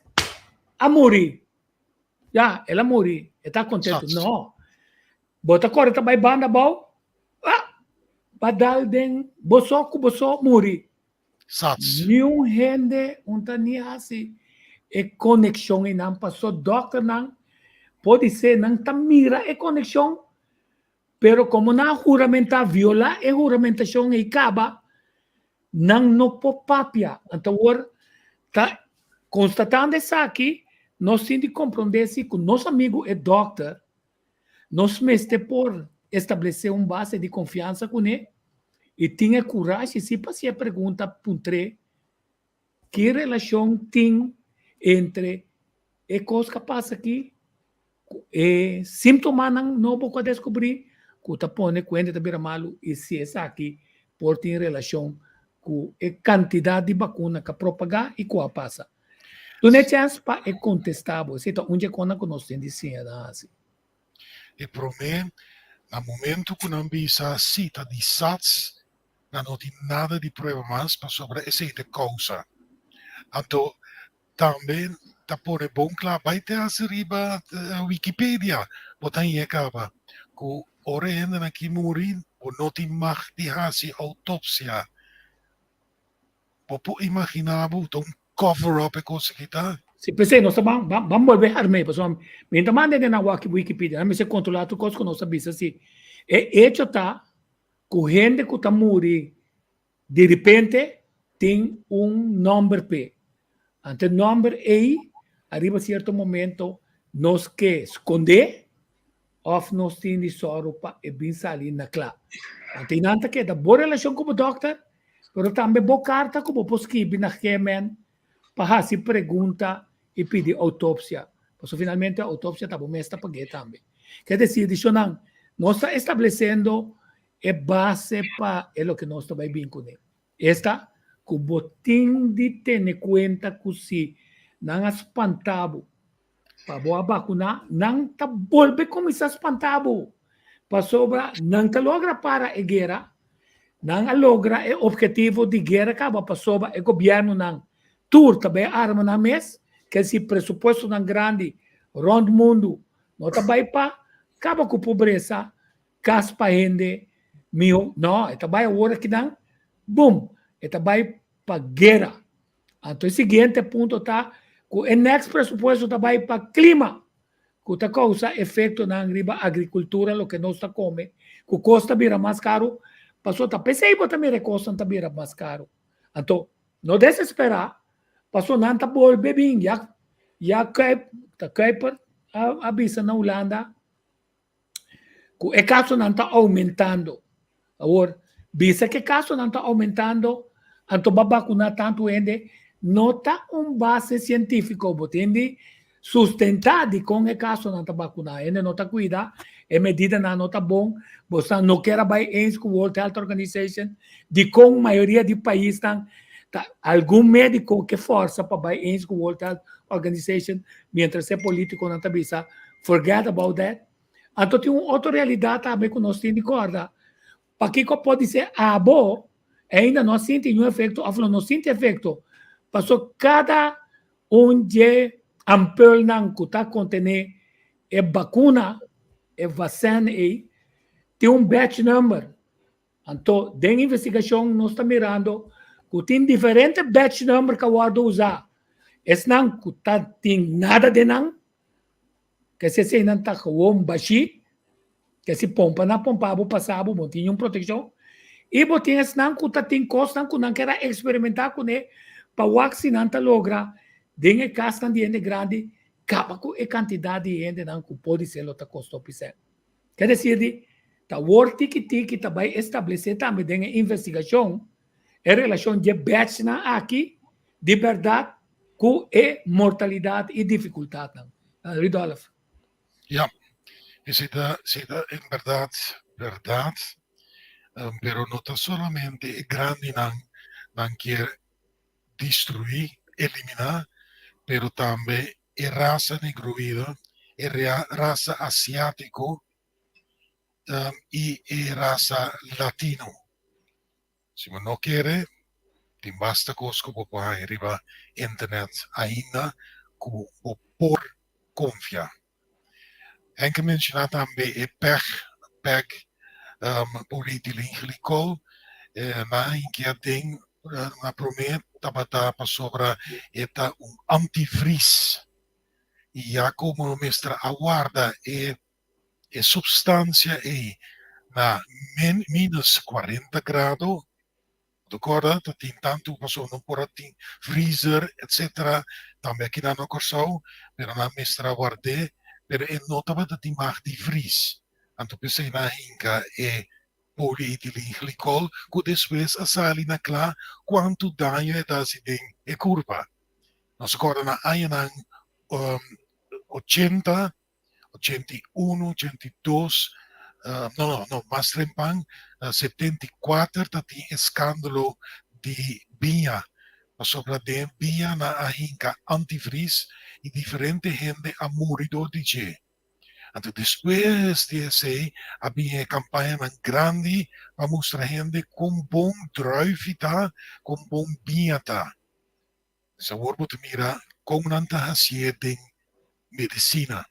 B: a muri. Ya, el a muri, e ta kontentu. No. Bo ta kore ta bai banda abou, ah, ba dal den bo so ku bo so muri.
C: Sats.
B: Niun hende un ta ni hasi e konekshon einan paso dòkternan podisé nan ta mira e konekshon. Pero komo nan a huramentá, violá e huramentashon ei kaba, nan no por papia. Anto awor ta konstatando esaki, nos tin di komprondé si ku nos amigu e dòkter, nos mester por establesé un base di konfiansa kuné i tin e kurashi si pa hasi e pregunta puntr'é ki relashon tin entre e kos ku a pasa aki ku e símptomanan nobo ku a deskubrí ku ta pone ku hende ta bira malu i si esaki por tin relashon ku e kantidat di bakuna ku a propagá i ku a pasa. Duna e chèns pa e kontestá bo. Esei ta un dje kosnan ku nos tin di siña ta hasi.
C: E promé, na momentu ku nan bisa si ta di SATS, nan no tin nada di prueba mas pasobra esei ta e kousa. Anto Tambe ta pone bon kla bai te hasi riba Wikipedia bo ta haña kaba ku ora e hendenan ki muri bo no tin mag di hasi outopsia. Bo por imagina bo ta un cover up e kos aki ta?
B: Si p'esei nos ta ban ban bolbe arm'é pasobra mi ta manda hende nan wak Wikipedia nan mester kontrolá tur kos ku nos ta bisa si e echo ta ku hende ku ta muri Di ripente tin un nòmber p'e. Anto e nòmber ei ariba sierto momento nos ke skondé òf nos tin di sòru pa e bin sali na kla. Anto einan ta keda bo relashon ku bo dòkter, pero tambe bo karta ku bo por skibi na GMN pa hasi pregunta i pidi outopsia. Pasobra finalmente outopsia ta bo mes ta pag'é tambe. Ke desir di shonnan, nos ta establesiendo E base pa e loke nos ta bai bin kuné. Esta, ku bo tin di tene kuenta ku si nan a spanta bo pa bo a bakuná, nan ta bolbe kuminsá spanta bo, pasobra nan ta logra para e guera, nan a logra e ophetivo di guera kaba pasobra e gobièrnunan tur ta bai arma nan mes, kel si presupuestonan grandi rònt mundu no ta bai pa kaba ku pobresa, Kas pa hende miho no e ta bai awor akinan bum e ta bai pa guera anto e siguiente punto ta ku e next presupuesto ta bai pa klima ku ta kousa efektonan riba agrikultura loke nos ta kome ku kos ta bira mas karu pasobra ta p'esei bo ta mira e kosnan ta bira mas karu anto no desesperá pasobra nan ta bolbe bin ya ya ta Kuiper a bisa na Hulanda. Ku e kasonan ta oumentando. Awor, bisa ku e kasonan ta oumentando, anto bo a bakuná tantu hende, no ta un base sientífiko. Bo tin di sustentá dikon e kasonan ta bakuná. Hende no ta kuida, e medidanan no ta bon, bo sa no kier a bai eens ku World Health Organization, dikon mayoria di paisnan ta algun médiko ke fòrsa pa bai eens ku World Health Organization, miéntras e polítikonan ta bisa Forget about that. Anto tin un otro realidad tambe cu nos tin di corda. Pakico por di ser abo ainda no a sinti niun efecto of lo no sinti efecto? Paso cada un dje ampulnan cu ta contene e bacuna, e vaccin ey, tin un batch number. Anto den investigacion nos ta mirando cu tin diferente batch number cu a wordo usa. Esnan cu ta tin nada den nan, Ke si eseinan ta gewoon bashí, ke si pompa nan pompa bo pasa bo, bo tin un protekshon. I bo tin esnan ku ta tin kosnan ku nan ker a eksperimentá kuné pa wak si nan ta logra den e kasnan di hende grandi kaba ku e kantidat di hendenan ku podisé lo ta kosta hopi sèn. Ke desir di, ta wor tiki tiki ta bai establesé tambe den e investigashon e relashon dje batchnan aki di bèrdat ku e mortalidat i difikultatnan. Rudolf.
C: Ja, esei ta esei ta en bèrdat bèrdat, pero no ta solamente e grandinan nan kier destruí, eliminá, pero tambe e rasa negroida, e rasa asiátiko i e rasa latino. Si bo no kere, tin basta kos ku bo por haña riba internet ainda ku bo por konfia. Henk a menshoná tambe e peg, peg, polyethyleenglycol. Nan a hinkia den na promé tabata pasobra e ta un antivries i ya komo mester a warda e e supstansia ei. na min minus 40 grado. Bo ta kòrda ta tin tantu pasobra no por a tin freezer etcetera tambe akinan na Kòrsou pero nan mester a ward'é pero e no tabata tin mag di vries anto p'esei nan a hinka e polyethylenglycol ku despues a sali na kla kuantu daño e ta hasi den e kurpa. Nos a kòrda na añanan ochenta 81, 82, no, no, no, mas trempan, 74 ta tin escándalo di biña, pasobra den biña nan a hinca antivries y diferente hende a muri dor di dje. Anto despues di esey a bin e campañanan grandi pa mustra hende con bon druifi ta, con bon biña ta. Pues awor bo ta mira kon nan ta hasié den medisina.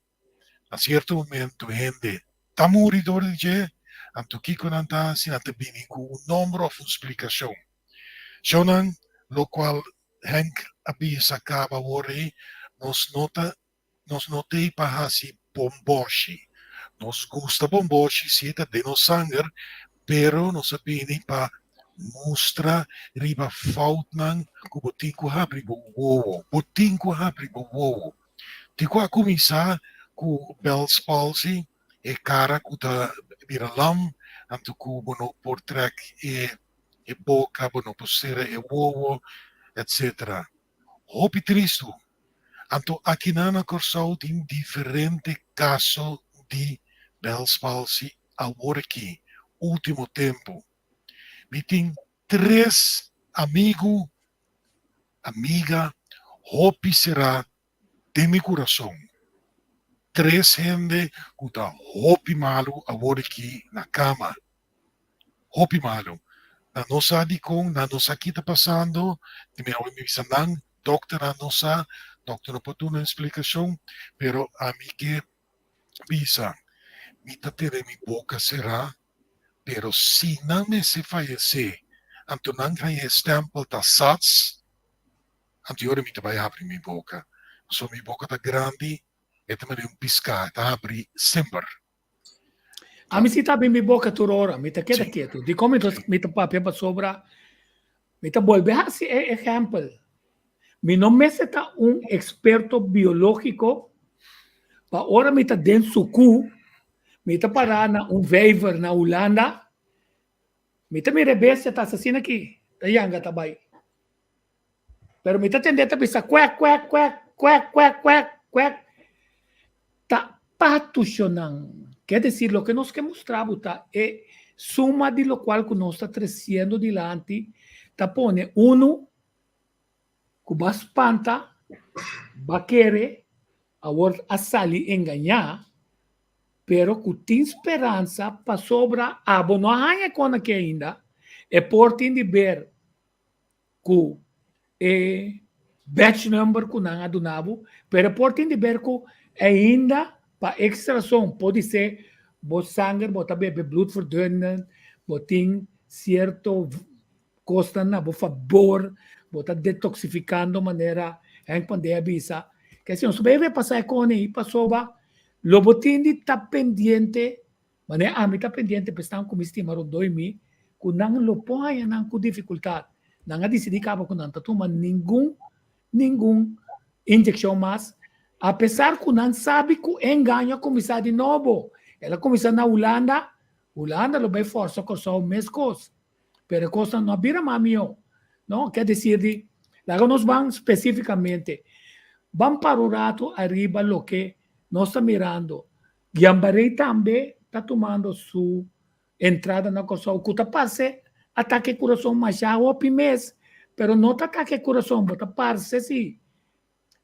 C: Na sierto momento hende ta muri dor di dje, anto kiko nan ta hasi? Nan ta bini ku un nomber òf un splikashon. Shownan, lokual Henk a bisa kaba awor ei, nos no ta nos no t'ei pa hasi bomboshi. Nos gusta bomboshi, si ta den nos sanger, pero nos a bini pa mustra riba foutnan ku bo tin ku habri bo wowo. Bo tin ku habri bo wowo. Tin ku a kuminsá ku Bell's palsy, e kara ku ta bira lam, anto ku bo no por trèk e e boka, bo no por sera e wowo, etcetera. Hopi tristu. Anto akinan na Kòrsou tin diferente kaso di Bell's palsy awor aki, último tempu. Mi tin tres amigu, amiga hopi será den mi kurason. Tres hende ku ta hopi malu awor aki na kama. Hopi malu. Nan no sa dikon, nan no sa ki ta pasando, di mi awe mi bisa nan, dokternan no sa, dokter no por duna un splikashon, pero ami ke bisa, mi ta tene mi boka será, pero si nan mester fayesé, anto nan haña e stèmpel ta SATS, anto e ora mi ta bai habri mi boka, pasobra mi boka ta grandi, e ta manera un piská, e ta habri semper.
B: Ami si ta abri mi boka tur ora, mi ta keda ketu. Dikon mi ta mi ta papia pasobra mi ta bolbe hasi e ehèmpel. Mi no mester ta un eksperto biológiko pa ora mi ta den suku, mi ta pará na un vijver na Hulanda, mi ta mira e bestia ta asesina aki, ta yanga ta bai. Pero mi ta tende ta bisa kwek, kwek, kwek, kwek, kwek, kwek, kwek. Ta patushonnan. Ke desir, loke nos ke mustra bo ta e suma di lokual ku nos ta tresiendo dilanti ta pone unu ku bo a spanta, bo a kere, awor a sali engañá, pero ku tin speransa pasobra abo no a haña e kon aki ainda, e por tin di ber ku e batch number ku nan a duna bo, pero e por tin di ber ku ainda pa extrason podisé bo sanger bo ta bebe bloedverdunnend, bo tin sierto kosnan na bo fabor, bo ta detoxificando manera Henk Pandey a bisa. Ke si nos bebe pasa e kone i pasobra lo bo tin di ta pendiente. Manera ami ta pendiente pa esnan ku mi stima rondó i mi, ku nan lo por haña nan ku difikultat. Nan a disidí kaba ku nan ta tuma ningun, ningun inyekshon mas, apesar ku nan sabi ku e engaño a kuminsá di nobo. El a kuminsá na Hulanda, Hulanda lo bai fòrsa Kòrsou meskos. Pero e kosnan no a bira mas mihó. No, ke desir di, laga nos ban spesífikamente, ban para un ratu ariba loke nos ta mirando. Guillain-Barré tambe ta tumando su entrada na Kòrsou ku ta parse atake kurason masha hopi mes, pero no ta atake kurason, bo ta parse si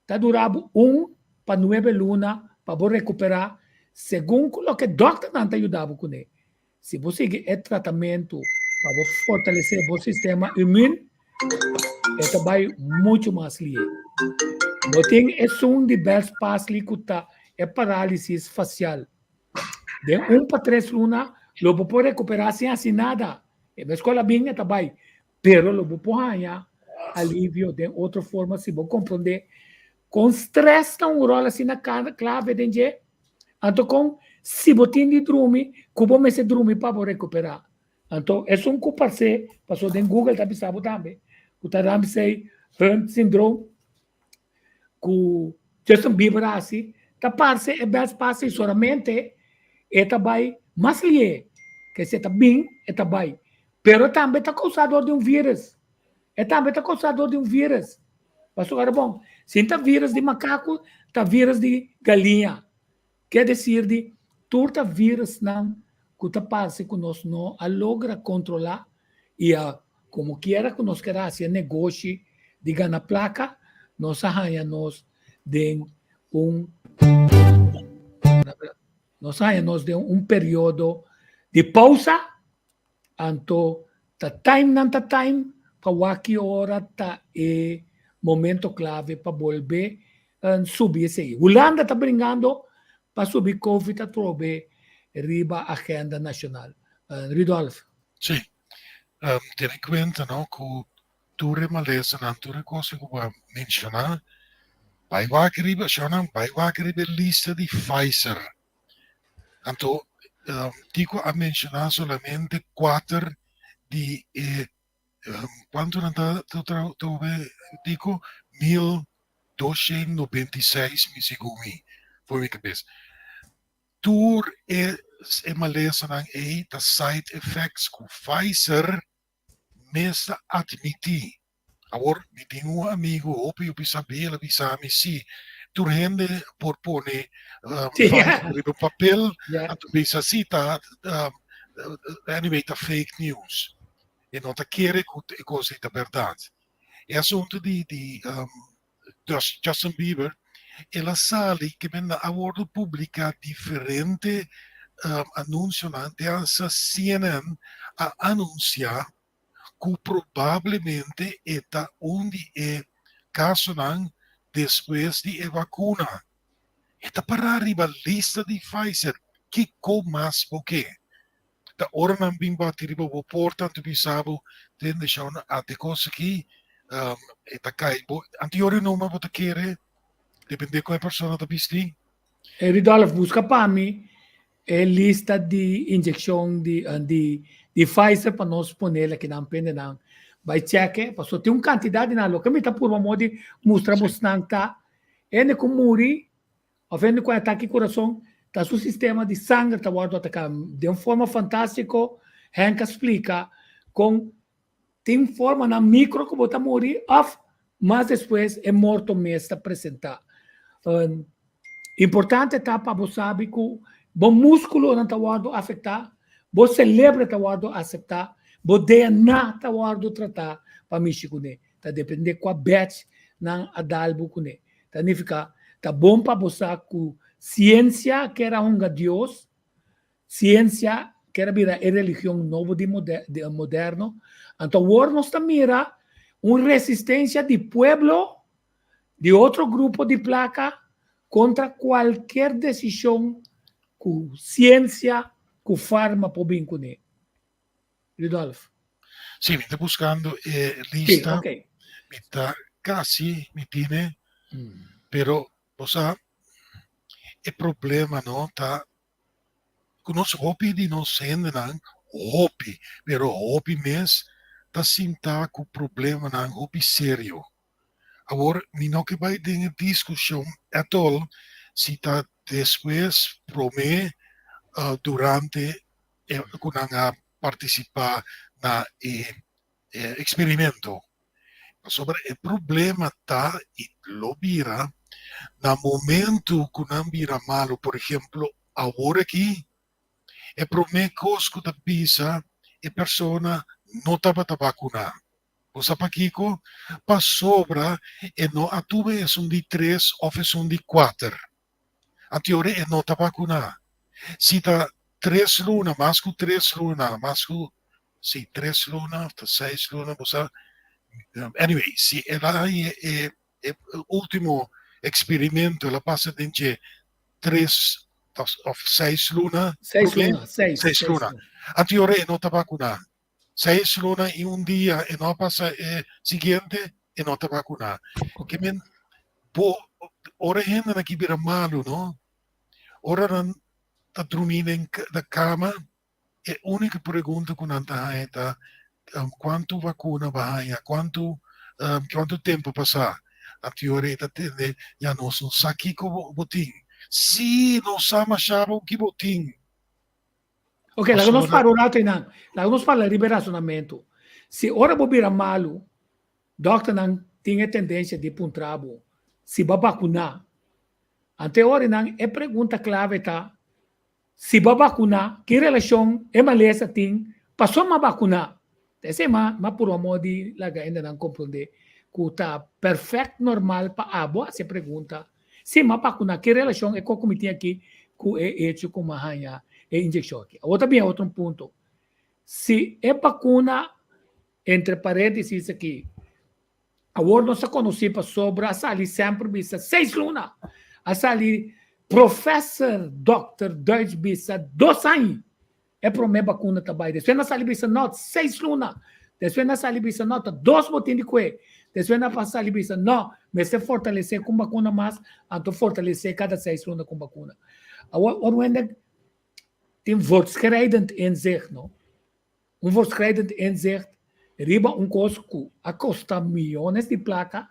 B: ta dura bo un pa nuebe luna pa bo rekuperá segun ku loke dòkternan ta yuda bo kuné. Si bo sigui e tratamentu pa bo fortalesé bo sistema imun, e ta bai muchu mas lié. Bo tin esun di Bell's palsy ku ta e parálisis fasial. Den un pa tres luna lo bo por rekuperá sin hasi nada. E mes ku a bin e ta bai, pero lo bo por haña alivio den otro forma si bo komprondé kon strès ta un ròl asina klave den dje. Anto kon. Si bo tin di drumi, ku bo mester drumi pa bo rekuperá. Anto esun ku parsé, paso den Google ta bisa bo tambe, ku ta Ramsay Hunt syndrome, ku Justin Bieber a hasi, ta parse e best pasa i solamente e ta bai mas lié, ke si e ta bin, e ta bai. Pero tambe ta kousa dor di un virus. E tambe ta kousa dor di un virus. Pasobra bon, si ta virus di makaku, ta virus di galiña. Ke desir di tur ta virusnan ku ta parse ku nos no a logra kontrolá i a komo kiera ku nos ker hasi e negoshi di gana plaka, nos a haña nos den un nos a haña nos den un periodo di pousa, anto ta time nan ta time pa wak ki ora ta e momento klave pa bolbe subi esei. Hulanda ta bringando pa subi Covid atrobe riba agenda nacional. Rudolf.
C: Sí. Tene cuenta no cu tur e malesanan, tur e cosnan cu bo a menciona, bay wak riba, shownan, bay wak riba e lista di Pfizer. Anto, Tico a menciona solamente cuater di e Cuanto nan ta trobe Tico? 1296 mi segun mi for mi cabes. Tur e e malesanan ey ta side effects cu Pfizer mes ta admiti. Awor mi tin un amigo hopi hopi sabi el a bisa mi si tur hende por pone Pfizer riba un papel anto bisa si ta anyway ta fake news. E no ta kere ku e kos ei ta bèrdat. E asuntu di di Justin Bieber el a sali ke men a wòrdu publiká diferente anunsionan te hasta CNN a anunsiá ku probablemente e ta un di e kasonan despues di e vakuna. E ta pará riba lista di Pfizer. Kiko mas bo ke? Ta ora nan bin bati riba bo porta anto bisa bo, Tende shon, ate kos aki, e ta kai bo. Anto yora e nomber bo ta kere, depende kon e persona ta bisti.
B: Rudolf, buska pa mi e lista di inyeccion di di di Pfizer pa nos pone la kinan pende nan bai cheque pasobra tin un cantidad di nan loke mi ta purba modo di mustra bosnan ta hende cu muri of hende cu atake curason ta su sistema di sanger ta wordo ataca den un forma fantastico Henk a splica con Tin formanan micro cu bo ta muri of mas despues e morto mes ta presenta. Importante ta pa bo sabi cu bo musculonan ta wordo afecta, bo celebro ta wordo acepta, bo DNA ta wordo trata pa mishi cune. Ta depende cua batch nan a dal bo cune. Ta nifica ta bon pa bo sa cu ciencia kier a hunga Dios Ciencia kier a bira e religion nobo di moderno, anto awor nos ta mira un resistencia di pueblo, di otro grupo di placa contra cualkier decision cu ciencia, cu farma por bin cune. Rudolf.
C: Sí, mi ta buscando e lista. Sí, okay. Mi ta casi, mi tine, pero, bo sa, e problema no ta ku nos hopi di nos hendenan, hopi, pero hopi mes, ta sinta ku problemanan hopi serio. Awor, mi no ke bai den e diskushon at all si ta despues, promé, durante ku nan a partisipá na e eksperimento. Pasobra e problema ta i lo bira na momento ku nan bira malu, por ehemplo awor aki, e prome kos ku ta bisa e persona no tabata bakuná. Bo sa pakiko? Pasobra e no a tuma esun di tres òf esun di kuater. Anteora e no ta bakuná. Si ta tres luna, mas ku tres luna, mas ku si tres luna of ta seis luna bo sa anyway si el a haña e e ultimo experimento el a pasa den dje tres of seis luna
B: seis luna
C: seis, seis luna anto yora e no ta vacuna seis luna y un dia e no a pasa e siguiente e no ta vacuna okay. Men bo ora hendenan ki bira malu no ora nan. ta drumí den kama, e úniko pregunta ku nan ta haña ta kuantu vakuna bo a haña, kuantu kuantu tempu pasá. Anto ora e ta tende, ya nos no sa kiko bo tin. Sí, nos sa mashá bon ki bo tin.
B: Ok, laga nos para un rato einan. Laga nos parla riba e rasonamentu. Si ora bo bira malu, dòkternan tin e tendensia di puntra bo si bo a bakuná. Ante ora einan e pregunta klave ta, si bo a bakuná, ki relashon e malesa tin pasobra mi a bakuná? Ta esei mi a purba modo di laga hendenan komprondé ku ta pèrfèkt normal pa abo hasi e pregunta. Si mi a bakuná, ki relashon e koko mi tin aki ku e echo ku mi a haña e inyekshon aki? Awor ta bin e otro punto. Si e bakuna, entre paréntesis aki, awor nos ta konosí pasobra a sali semper bisa seis luna, a sali Professor Dòkter Duits bisa dos aña e promé bakuna ta bai. Despues nan sali bisa no, seis luna. Despues nan sali bisa no, ta dos bo tin di kue. Despues nan a sali bisa no, mester fortalesé ku un bakuna mas, anto fortalesé kada seis luna ku un bakuna. Awor, ora un hende tin voortschrijdend inzicht, no? Un voortschrijdend inzicht riba un kos ku a kosta miyones di plaka,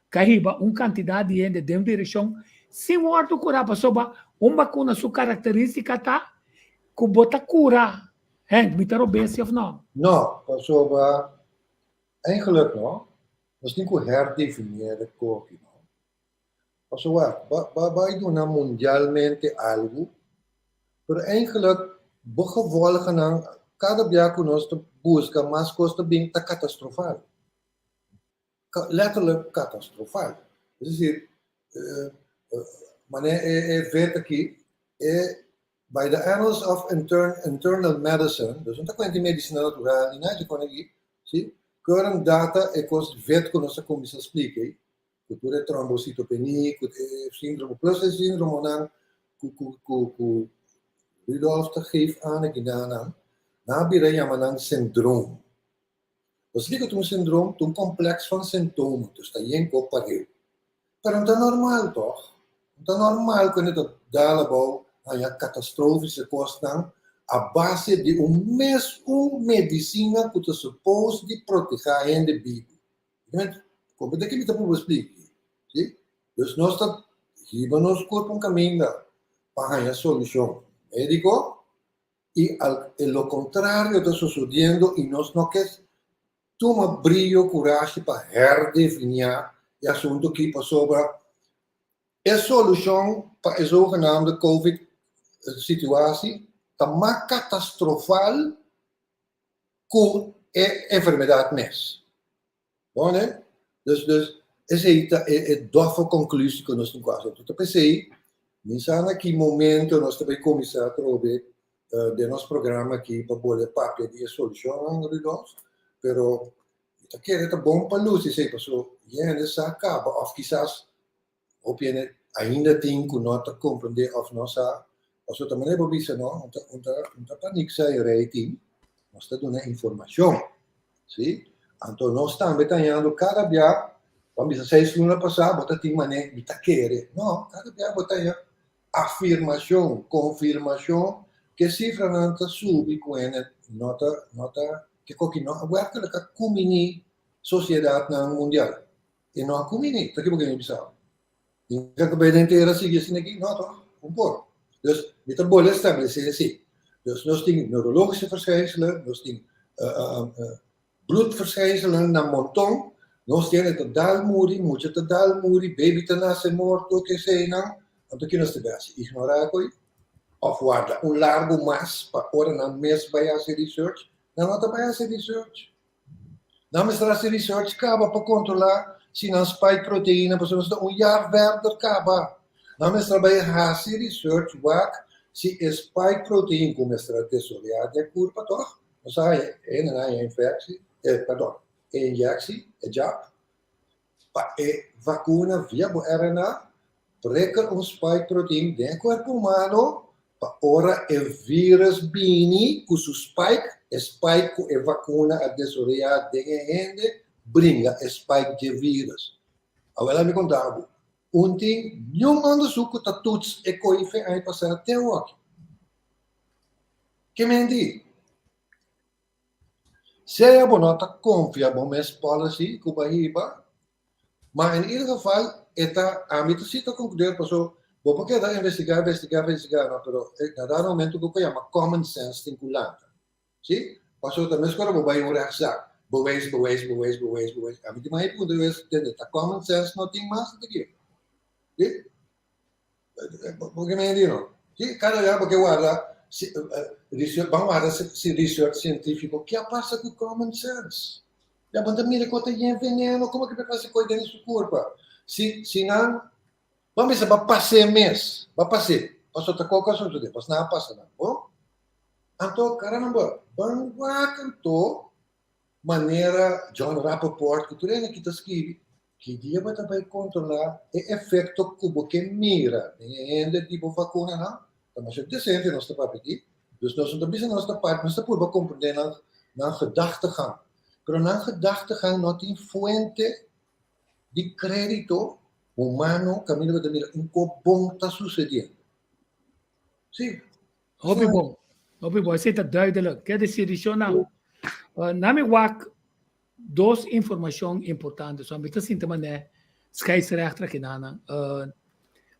B: ka hiba un kantidat di hende den un direkshon sin wòrdu kurá pasobra un bakuna su karakterístika ta ku bo ta kura. Henk, mi ta robesi òf no?
D: No, pasobra eigenlijk no, nos tin ku herdefinieer e koki no. Pasobra wak, bo bo bai duna mundialmente algu, pero eigenlijk bo gevolgennan kada bia ku nos ta buska mas kos ta bin ta katastrofal. Letterlijk katastrofal. Es decir, manera e vet aki, e by the Annals of Internal Medicine, dus no ta kuenta di medisina natural ni nada di kon aki, si, current data e kos vet ku nos a kuminsá splika ei, ku tur e trombocitopenie, ku e síndrome, plus e síndromenan ku ku ku ku Rudolf ta geef aan aki nan, nan a bira yama nan syndroom. Nos di ku ta un sindrom ta un kompleks van sintomen, dus ta yen kop pareu. Pero no ta normal tòg? No ta normal ku hende ta dal abou haña katastrofische kosnan a base di un mes un medisina ku ta supos di protehá hende bibu. Komo ta ke mi ta pruba splika aki? Si? Dus nos ta hiba nos kurpa un kaminda pa haña solushon médiko. I al e lo kontrario ta sosodiendo i nos no ke tuma brio kurashi pa herdefiniá e asuntu aki pasobra e solushon pa e zogenaamde covid situatie ta mas katastrofal ku e enfermedat mes. Bon ne? Dus dus esei ta e e doffe konklusie ku nos tin ku hasi. Ta p'esei mi sa na ki momento nos ta bai kuminsá atrobe den nos programa aki pa bolbe papia di e solushonnan Rudolf, pero mi ta kere ta bon pa lusi esei pasobra hende sa kaba òf kisas hopi hende ainda tin ku no ta komprendé òf no sa pasobra ta manera bo bisa no un ta un ta un ta panik sa e rei tin nos ta duna informashon si anto nos tambe ta hañando kada bia bo a bisa seis luna pasá bo ta tin manera mi ta kere no kada bia bo ta haña afirmashon konfirmashon ke sifranan ta subi ku hende no ta no ta ke koki no a wèrkelijk a kuminí sosiedatnan mundial. E no a kumini, ta kibo ke mi bisa bo? Mi ta ku bida entera sigui asina aki? No toch, un por. Dus mi ta bolbe establesé esei. Dus nos tin neurologische verschijnselen, nos tin bloedverschijnselen na monton, nos tin hende ta dal muri, mucha ta dal muri, baby ta nase morto, ke eseinan. Anto ki nos ta hasi? Ignorá koe? Òf warda un largu mas pa ora nan mes bai hasi research? Nan no ta bai hasi research. Nan mester hasi research kaba pa kontrolá si nan spike proteina pasobra nos ta un jaar verder kaba. Nan mester bai hasi research wak si e spike protein ku mester a desoreá den kurpa tòg. Nos a haña e hendenan a haña infeksi, perdon, e inyeksi, e jab, pa e vakuna via bo RNA breker un spike protein den e kuerpo humano pa ora e virus bini ku su spike, e spike ku e vakuna a desoreá den e hende bringa e spike dje virus. Awel ami konta bo, un tin niun onderzoek ku ta toets e koife aña pasá te awoki. Ke menti? Sea bo no ta konfia bo mes policy ku bo a hiba, ma en ieder geval e ta, ami ta si ta konkludeer paso bo por keda investigá, investigá, investigá, no, pero na dado momento ku yama common sense tin ku lanta. Si? Paso ta mes ora bo bai un rechtszaak, bewijs, bewijs, bewijs, bewijs, bewijs. Ami tin mas e punto di bes, tende, ta common sense no tin mas ta kier. Si? Bo ke mende no? Si, kada bia bo ke warda si, research, ban warda si research científico, ke a pasa ku common sense? Ya bo ta mira ku ta yen veneno, como ke por fasi koi den su kurpa? Si, si nan, ban bisa ba pas'é mes, ba pas'é, paso ta koko a sosodé, pas nan a pasa nan, bo? Anto, caramba, ban wak anto manera John Rappaport ku tur hende ki ta skibi, ki dia bo ta bai kontrolá e efekto ku bo ke mira den e hende di bo vakunanan? Ta masha desente nos ta papia aki. Dus nos no ta bisa nos ta papia, nos ta purba komprendé nan nan gedachtegang. Pero nan gedachtegang no tin fuente di krédito humano kaminda bo ta mira un kos bon ta susediendo. Sí.
B: Hopi bon. Hopi bon. Esei ta duidelijk. Ke desidishonnan. Uh, nami wak dos informashon importante. So mi ta sinti mané scheidsrechter aki nanan. Uh,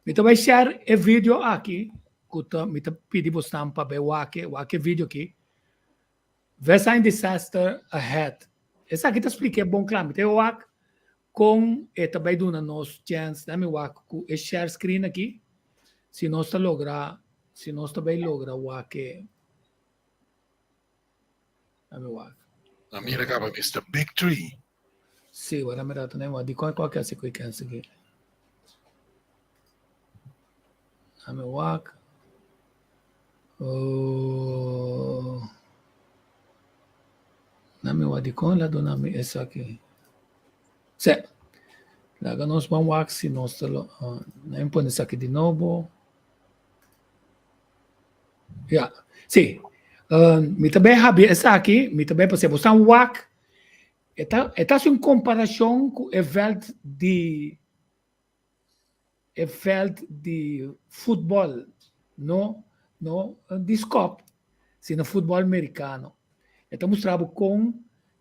B: mi ta bai share e video aki ku ta mi ta pidi bosnan pa bai wak e wak e video aki. We zijn disaster ahead. Esaki ta splika e bon kla. Mi ta wak kon e ta bai duna nos chance. Nami wak ku e share screen aki. Si nos ta logra, si nos ta bai logra wak e. Nami wak.
C: Na mira kaba Mister Big Tree.
B: Si, wara mi rato ne wak. Dikon kwak asi ku e kense ki. Nami wak. Oh. Nami wak dikon la duna mi esaki. Se. Laga nos ban wak si nos ta lo, uh, nami pone esaki di nobo. Ja, si. Uh, mi ta bai habri esaki, mi ta bai pasé. Bo stan wak, e ta, e ta hasi un komparashon ku e vèlt di e vèlt di futbòl, no no di skòp, sino futbòl merikano. E ta mustra bo kon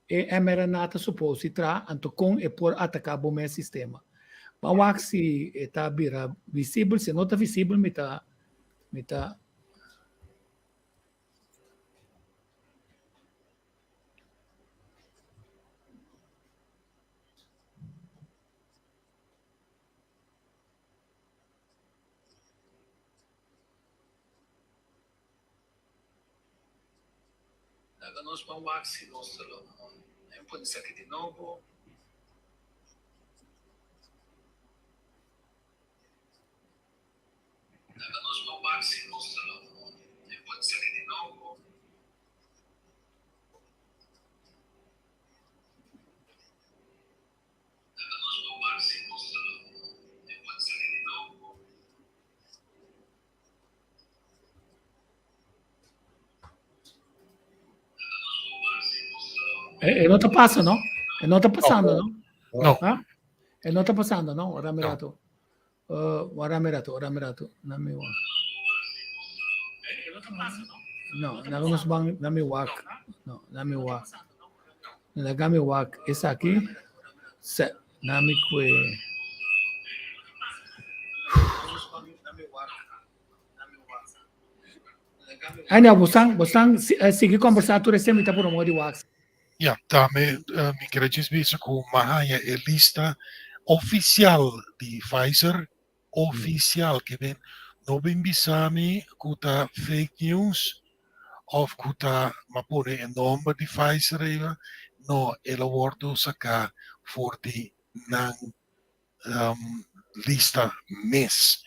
B: e mRNA ta supos di traha, anto kon e por ataká bo mes sistema. Ban wak si e ta bira visibel, si e no ta visibel mi ta mi ta. Laga nos ban wak si nos ta lo Nan pone esaki di nobo. Laga nos ban wak si nos ta lo Nan pone esaki di nobo. E no ta pasa, no? E no ta pasando, no?
C: No.
B: Ah? E no ta pasando, no? Ora mi rato. Uh, ora mi rato, ora mi rato. Na mi wa. No, na nos ban na mi wak. No, na mi wak. Laga mi wak esaki. Se, na mi kue. Anyhow, bosan, bosan sigui kombersá tur esei mi ta por un di wak.
C: Ya, tambe mi kere djis bisa ku mi a haña e lista ofisial di Pfizer, ofisial, ke men no bin bisa mi ku ta fake news òf ku ta mi a pone e nòmber di Pfizer ariba, no, el a wòrdu saká for di nan lista mes.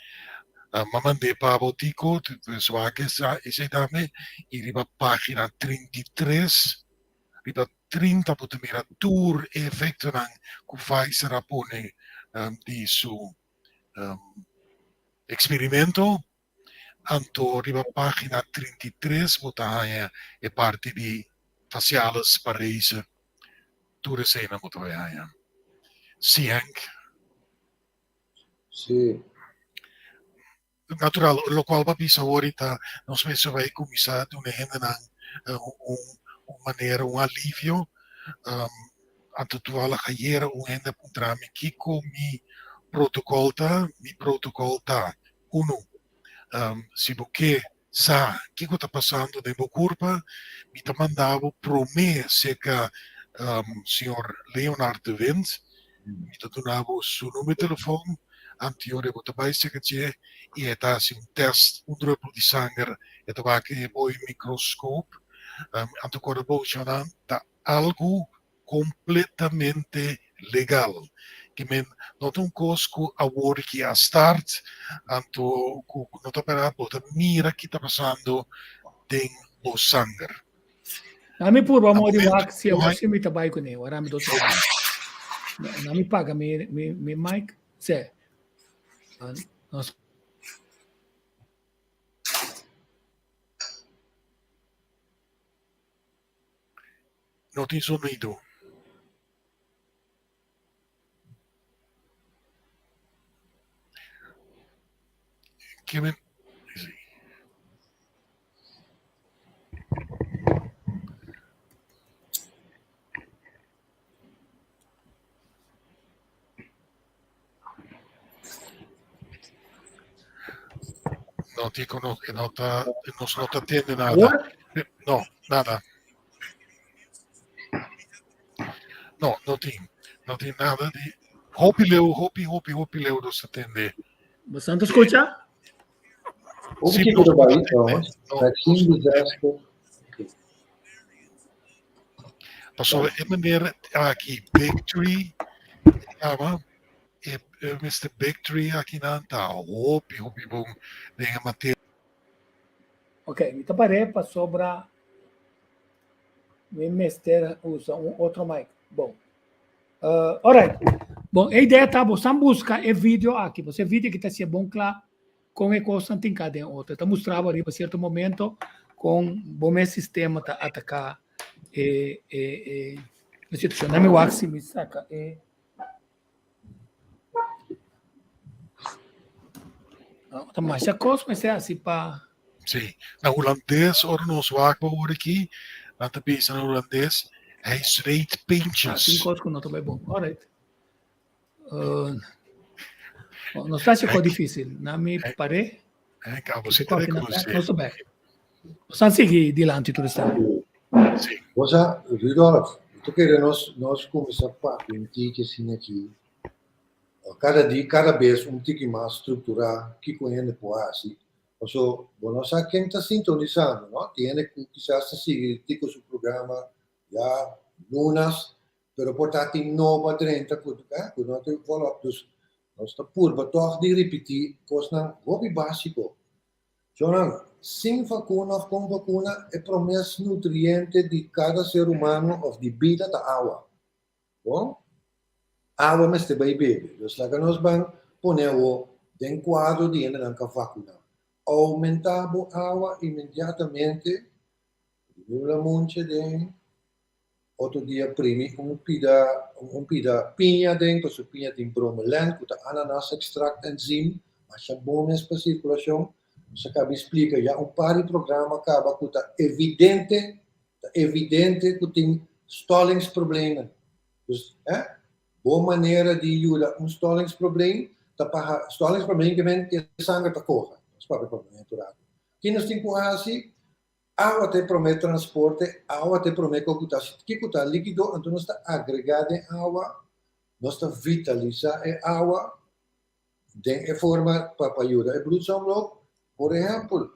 C: Mi a mand'é pa bo Tico, pues wak esei tambe i riba página 33, riba 30 bo ta mira tur e efektonan ku Pfizer a pone di su eksperimento. Anto riba página 33 bo ta haña e parti di faciales parese. Tur eseinan bo ta bai haña. Sí, Henk.
D: Sí.
C: Natural, lokual bo a bisa awor ta nos mester bai kuminsá duna e hendenan un un manera, un alivio. Anto toevallig ayera un hende a puntra mi kiko mi protokòl ta. Mi protokòl ta, unu, si bo ke sa kiko ta pasando den bo kurpa, mi ta manda bo promé serka señor Leonard de Wind, mi ta duna bo su number di telefòn, anteor bo ta bai serka dje i e ta hasi un tèst, un drùpel di sanger, e ta wak e bo e mikroskop, anto kòrda bo shònan ta algu completamente legal. Ke men no ta un kos ku awor ki a start, anto ku no ta para bo ta mira ki ta pasando den bo sanger.
B: Na mi purba mo di wak si awor si mi ta bai kuné, ora mi dos Na mi paga mi mi mi mic, se. Nos
C: No tin sonido. Ke men sí. No, Tico, no, no ta, nos no ta tende nada. No, nada. No, no tin. No tin nada di. Hopi leu, hopi, hopi, hopi leu nos ta tende.
B: Bastante escucha?
D: Hopi kiko ta bai, no? Vaccine disaster.
C: Pasobra e meneer aki, Big Tree, yama, e Mister Big Tree aki nan ta hopi, hopi bon den e materia.
B: Ok, mi ta par'é pasobra mi mester usa un otro mic. Bon. Uh, alright. Bon, e idea ta bo san busca e video aki. Bo se video ki ta sia bon kla kon e kosnan tin ka den otro. Ta mustra bo riba sierto momento kon bo mes sistema ta ataká e e e e situashon. Dame wak si mi saka e Ta masha kos mester hasi pa.
C: Sí, na hulandes ora nos wak awor aki, nan ta bisa na hulandes, hij zweet pintjes.
B: Tin kos ku no ta bai bon. Alright. Uh, no ta haci difícil. Na mi pare.
C: Eh, cabo, si te reconoce.
B: No ta bek. Nos sigui dilanti tur esta.
C: Sí.
D: Bosa, Rudolf, tu kere nos nos kuminsá papia un tiki asina aki. Kada di, kada bes un tiki mas strukturá kiko hende por hasi. Paso bo no sa ken ta sintonisando, no? Tin hende ku kisas ta sigui Tico su programa ya lunas, pero por ta tin nobo a drenta ku ku no ta follow up. Dus nos ta purba tòg di ripití kosnan hopi básiko. Shonnan, sin vakuna òf kon vakuna, e promes nutriente di kada ser humano òf di bida ta awa. Bon? Awa mester bai bebe. Dus laga nos ban pone awo den kuadro di hendenan ka vakuná. Oumentá bo awa inmediatamente, primi un lamunche den, otro dia primi un pida un pida piña den, pasobra piña tin bromelain ku ta ananas extract enzym, masha bon mes pa sirkulashon. Nos a kaba di splika ya un par di programa kaba ku ta evidente Ta evidente ku tin stollingsproblemen. Dus, eh, bo manera di yuda un stollingsprobleem ta pa stollingsprobleem ke men ke sanger ta koha. Nos papia papiamentu rato. Ki nos tin ku hasi? Awa ta e promé transporte, awa ta e promé kos ku ta hasi. Kiko ta líkido? Anto nos ta agregá den awa, nos ta vitalisá e awa den e forma pa pa yuda e bloedsomloop. Por ehèmpel,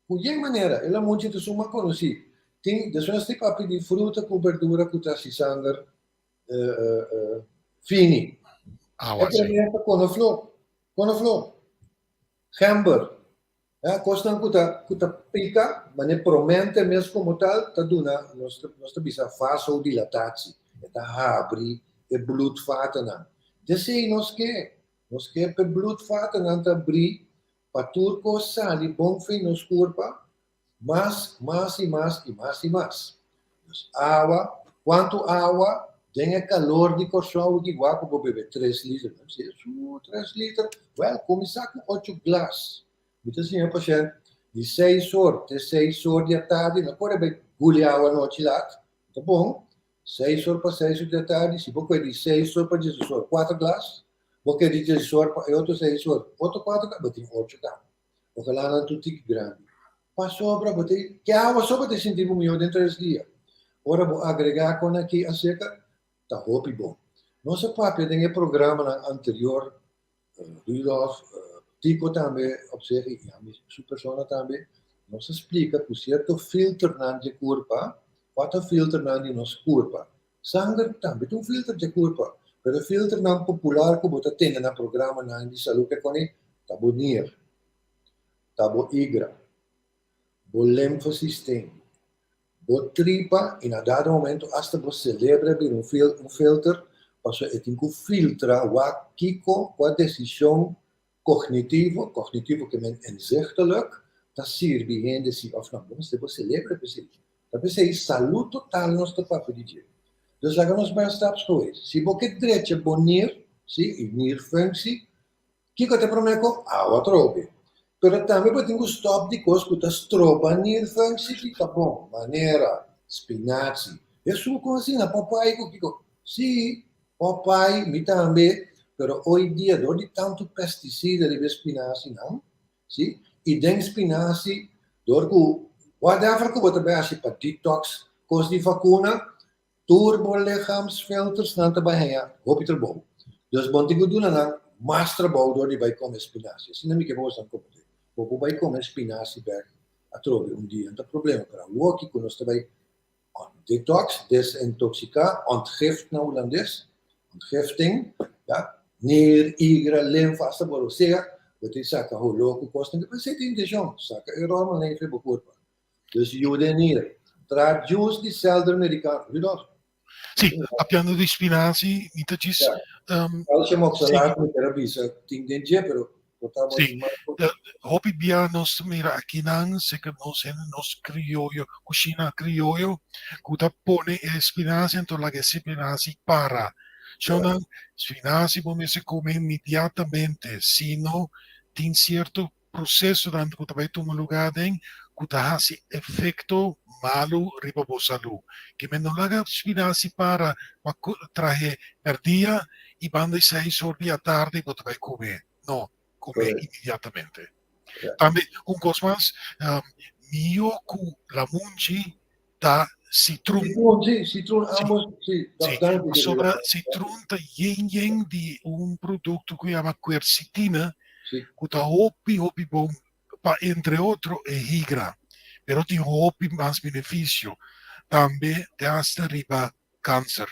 D: Ku yen manera? El a mucha ta suma konosí. Tin despues di papia di fruta ku berdura ku ta hasi sanger fini.
C: Awa
D: E promé ta konofló, konofló, gember, kosnan ku ta ku ta pika, manera promente mes komo tal ta duna nos nos ta bisa vasodilatatie, e ta habri e bloedvatennan. Desei nos ke, nos ke pa e bloedvatennan ta bri Pa tur kos sali bon fin nos kurpa, mas, mas i mas i mas i mas. Dus awa, kuantu awa? Den e kalor di Kòrsou aki wak ku bo bebe tres liter. Mi bisa, Jesús, tres liter? Wèl, kuminsá ku ocho glas. Mi ta siña e pashènt di seis or te seis or di atardi, no kore bai guli awa anochi lat, ta bon, seis or pa seis or di atardi, si bo kue di seis or pa diesdos or, kuater glas, bo ke di diesdos or pa e otro seis or, otro kuater glas, bo tin ocho kaba. Ojalá nan tur tiki grandi. Pasobra bo ta ke awa so bo ta sinti bo mihó den tres dia. Ora bo agregá kon aki aserka, ta hopi bon. Nos a papia den e programanan anterior, Rudolf, Tico tambe op zich i ami su persona tambe, nos a splika ku sierto filternan dje kurpa, kua ta filternan di nos kurpa? Sanger tambe ta un filter dje kurpa, pero e filternan popular ku bo ta tende na programanan di salú ke koni ta bo nier, ta bo igra, bo limfesysteem, bo tripa i na dado momento asta bo selebre a bira un un filter pasobra e tin ku filtra wak kiko, kua desishon kognitivo, kognitivo ke men inzichtelijk, ta sirbi hende si òf no. Bo mester bo selebre p'esei. Ta p'esei salú total nos ta papia di dje. Dus laga nos bai stapsgewijs. Si bo ke drecha bo nir, si, i nirfunctie, Kiko ta e promé ku awa trobe? Pero tambe bo tin ku stòp di kos ku ta stroba nierfunctie di ta bon, manera spinachi. Hesu kon asina Popeye ku kiko? Sí, Popeye, mi tambe, pero hoy dia dor di tantu pesticida riba e spinachinan, sí, i den spinachi dor ku whatever ku bo ta bai hasi pa detox kos di vakuna, Tur bo lichaamsfiltersnan ta bai haña hopi trabou. Dus bo no tin ku duna nan mas trabou dor di bai kome spinazi. Asina mi ke pa boso komprende. Bo por bai kome spinazi bek atrobe un dia, no ta problema. Pero awoki ku nos ta bai detox, desintoxiká, ontgift na hulandes, ontgifting, ya, nier, igra, limfa, asta bo rosea, bo tin saka holó ku kosnan. Esei ta intenshon, saka e ròmelnan ei for bo kurpa. Dus yuda e nier. Traha juice di selder mericano. Rudolf.
C: Sí, papiando di spinazi, mi ta djis...
D: Ja. Calcium oxalato mi ker a bisa tin den dje, pero por ta bo
C: Sí. Hopi bia nos ta mira akinan, seker nos hende nos krioyo, kushina krioyo, ku ta pone e spinazi anto laga e spinazi para. Shownan, spinazi bo mester kome inmediatamente, sino tin sierto prosesonan ku ta bai tuma lugá den ku ta hasi efekto malu riba bo salú. Ke men no laga spinasi para pa trahe mèrdia i banda di seis or di atardi bo ta bai kume. No, kume inmediatamente. Tambe un kos mas, mihó ku lamunchi ta citrun.
D: Citrun, si, citrun, ambos, si.
C: Si, pasobra citrun ta yen yen di un producto cu yama quercetina, cu ta hopi hopi bon pa entre otro e higra, pero tin hopi mas beneficio, tambe te hasta riba cancer.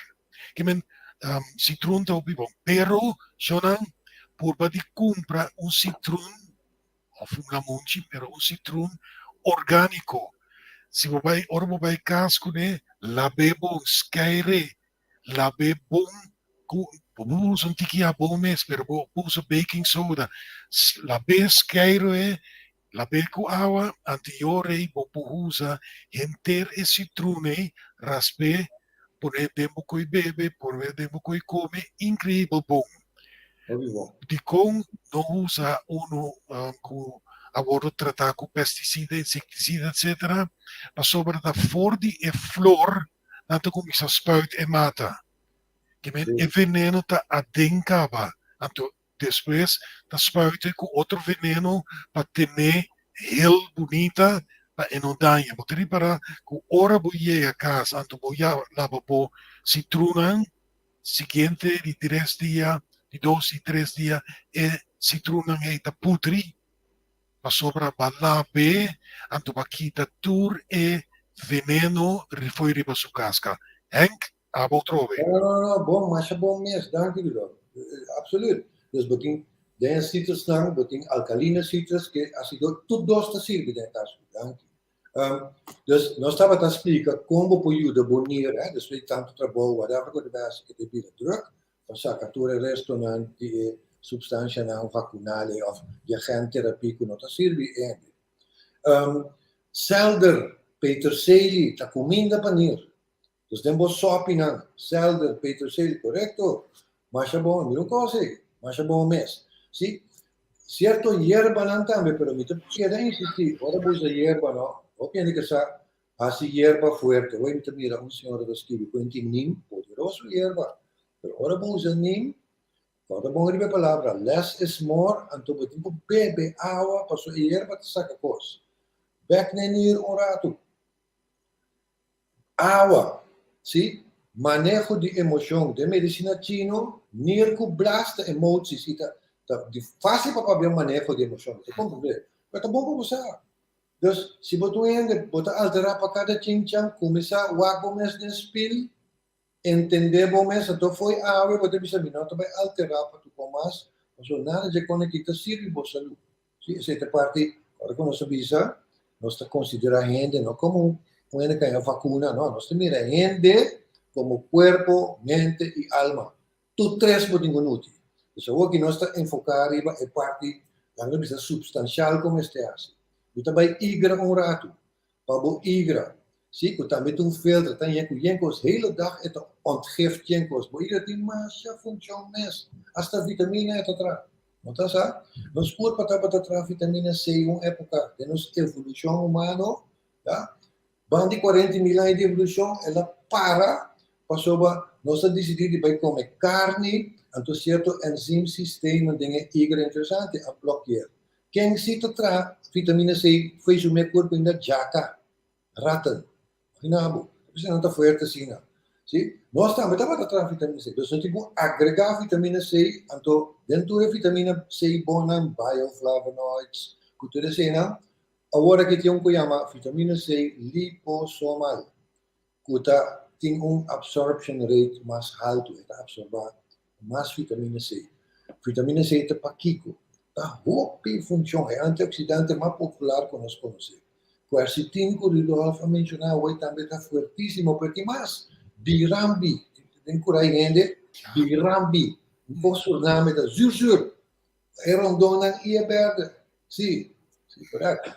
C: Kimen citrun ta hopi bon, pero shonan purba di cumpra un citrun of un lamunchi, pero un citrun orgánico. Si bo bai, ora bo bai cas cune, lab'é bon, skeir'é, lab'é bon cu, bo por usa un tiki habon mes, pero bo por usa baking soda, lab'é, skeir'é, lab'é cu awa, anto e ora ei bo por usa henter e citrun ei, rasp'é, pon'é den bo coi bebe, pon'é den bo coi come, increibel bon. Dikon no usa unu ku a wordo tratá ku pestisida, insektisida etsetera? Pasobra ta for di e flor nan ta kuminsá spuit e mata. Ke men e veneno ta aden kaba. Anto despues ta spuit e ku otro veneno pa ten'é hel bunita pa e no daña. Bo ta ripará ku ora bo yega kas anto bo ya laba bo sitrunnan Siguiente di tres dia, di dos i tres dia e citrunnan ei ta putri, pasobra ba lab'é, anto ba kita tur e veneno fo'i riba su casca. Henk, abo otrobe.
D: No, no, no, bon, masha bon mes, danki Rudolf. Absoluut. Dus bo tin den e citrusnan, bo tin alkaline citrus, ke asido, tur dos ta sirbi den e caso. Danki. Dus nos tabata splika kon bo por yuda bo nier, hè, despues di tantu trabou, whatever ku ta bai hasi, ku ta bira druk, pa saka tur e restonan di e supstansianan vakunal ei òf di e genterapie ku no ta sirbi e hende. Selder, peterselie, ta kuminda pa nier. Dus den bo sòpinan, selder, peterseel, korekto. Masha bon, mi no kos ei. Masha bon mes. Si, sierto yerbanan tambe, pero mi ta keda insistí, ora bo usa yerba no, hopi hende ke sa hasi yerba fuerte. Hoy mi ta mira un señora ta skibi ku e tin nim, poderoso yerba. Pero ora bo usa nim, kòrda bon riba e palabra, less is more, anto bo tin ku bebe awa pasobra e yerba ta saka kos. Bèk na e nier un ratu. Awa, sí, maneho di emocion. Den medicina chino, nier cu blas ta emoties y ta ta di facil pa papia maneho di emocion. Bo ta comprende. Pero ta bon pa bo sa. Dus, si bo ta un hende, bo ta altera pa cada chinchan, cuminsa wak bo mes den spiel, Entendé bo mes, anto fo'i awe bo ta bisa mi no ta bai alterá pa tuko mas, pasobra nada dje kon aki ta sirbi bo salú. Sí, esei ta parti, ora ku nos a bisa, nos ta konsiderá hende no komo un hende ku haña vakuna, no, nos ta mira hende komo kuerpo, mente i alma. Tur tres bo tin ku nuti. Pues awor ki nos ta enfoká riba e parti, laga nos bisa, supstanshal ku mester hasi. Bo ta bai igra un ratu, pa bo igra. Sí, ku tambe ta un filter, ta yen ku yen kos, hele dag e ta ontgift yen kos. Bo igra tin masha funshon mes, hasta vitamina e ta traha. No ta sa? Nos kurpa tabata traha vitamina C un epoka den nos evolushon humano, ya. Banda di kuarenta mil aña di evolushon el a para pasobra nos a disidí di bai kome karni, anto sierto enzymsystemen den e igra interesante a blòkeer. Ken si ta traha vitamina C fo'i su me kurpo inda djaka, ratten. Imagina bo, esei nan ta fuerte asina. Si, nos tambe tabata traha vitamina C, dus nos tin ku agregá vitamina C, anto den tur e vitamina C bonnan, bioflavonoids, ku tur eseinan, awor aki tin un ku yama vitamina C liposomal, ku ta tin un absorption rate mas haltu, e ta absorbá mas vitamina C. Vitamina C ta pakiko? Ta hopi funshon, e antioksidante mas popular ku nos konosé. Quercetin ku Rudolf a menshoná awor tambe ta fuertísimo, pero tin mas, birambi, den kurai hende, birambi, un kos Surname ta zuur zuur, e rondonnan i e berde, si, si, korèkt.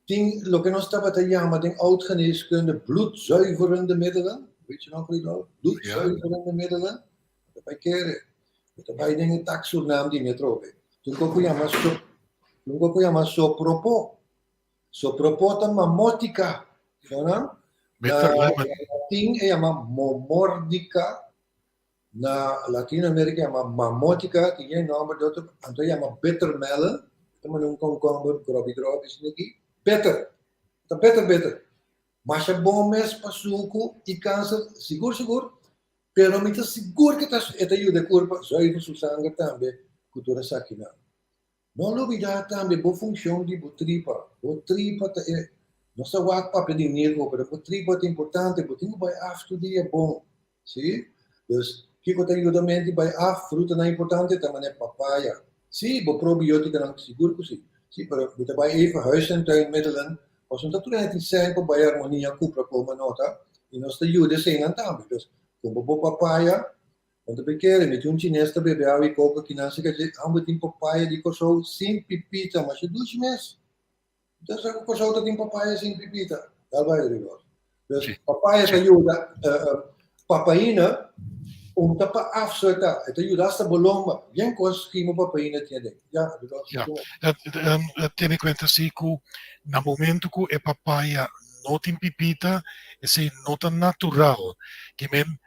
D: Tin loke nos tabata yama den oudgeneeskunde bloedzuiverende middelen, weet je nog Rudolf? Bloedzuiverende middelen, bo ta bai kere, bo ta bai den e tak Surnaam di Metrobe. Tin un ku yama so, tin un ku yama sopropo. Sopropo ta mamotica, no no? Na latin e yama momordica, Na Latino America yama mamotica, tin e nomber di otro, anto yama bitter melon, ta manda un concomber grobi grobi asina aki, bitter, ta bitter bitter. Masha bon mes pa suku y cancer, sigur sigur, pero mi ta sigur ke ta e ta yuda e curpa zuiver su sanger tambe cu tur esakinan. No lubida tambe bo funcion di bo tripa. Bo tripa ta e, nos ta wak papia di nirgo, pero bo tripa ta importante, bo tin cu bay af tur dia bon. Si? Dus, kico ta yuda menti bay af? Frutanan importante ta manera papaya. Si, bo probioticanan, sigur cu si. Si, pero bo ta bay even huis en tuin middelen, pasobra no ta tur hende tin sèn pa bay Armonia cumpra coma nota, y nos ta yuda eseinan tambe. Dus, cumpra bo papaya, Bo ta kere, mi tin un chines ta bebe awa i koka kinan si kachi ambo tin papaya di Kòrsou sin pipita, masha dushi mes. Bo ta sa ku Kòrsou ta tin papaya sin pipita? Dal bai Rudolf. Dus papaya ta yuda, papaina un ta pa afsueta, e ta yuda hasta bo lomba. Bien kos kimo papaina tin aden. Ya, Rudolf.
C: Ya, tene kuenta si ku na momento ku e papaya no tin pipita, esei no ta natural. Ke men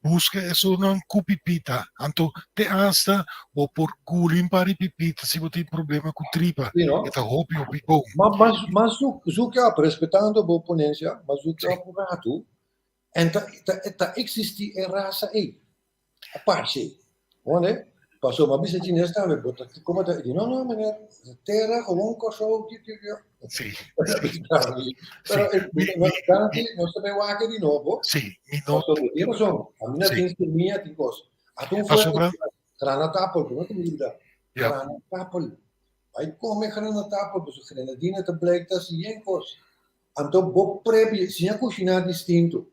C: Buska esunnan ku pipita. Anto te asta bo por guli un par di pipita si bo tin problema ku tripa.
D: Sí, no?
C: E ta hopi hopi bon.
D: Ma mas mas zoek je op, respetando bo ponencia, ma zoek je op un ratu en ta ta ta existi e rasa ei. A parce. Hoor, Paso ma bisa chines tambe, bo ta como ta, di no no meneer, tera gewoon Kòrsou, ki ki ki.
C: Sí.
D: Pero danki, nos ta bay wak di nobo.
C: Sí, mi no.
D: Paso bo tin razon, a mi na tin semilla tin kos. Ata un fuerte granatapel, ku no ta mi lubida. Granatapel. Bay come granatapel, paso grenadina ta blijk ta si yen kos. Anto bo prebi, siña kushiná distinto.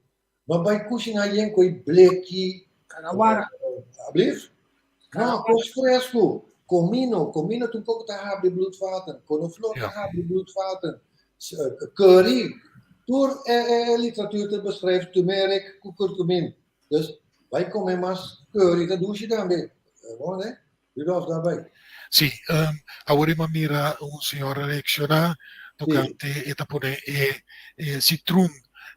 D: No bai kushiná yen ku e bleki.
B: Kagawara.
D: Ablief? No, kos fresku. Komino, komino ta un poko ta habri bloedvaten. Konoflor ta habri bloedvaten. Curry. Tur e e literatuur ta beschrijf turmeric ku curcumin. Dus bai kome mas curry ta dushi tambe. Bon ne? Rudolf daarbij.
C: Si, awor mi a mira un señora reacciona tocante e ta pone e e citroen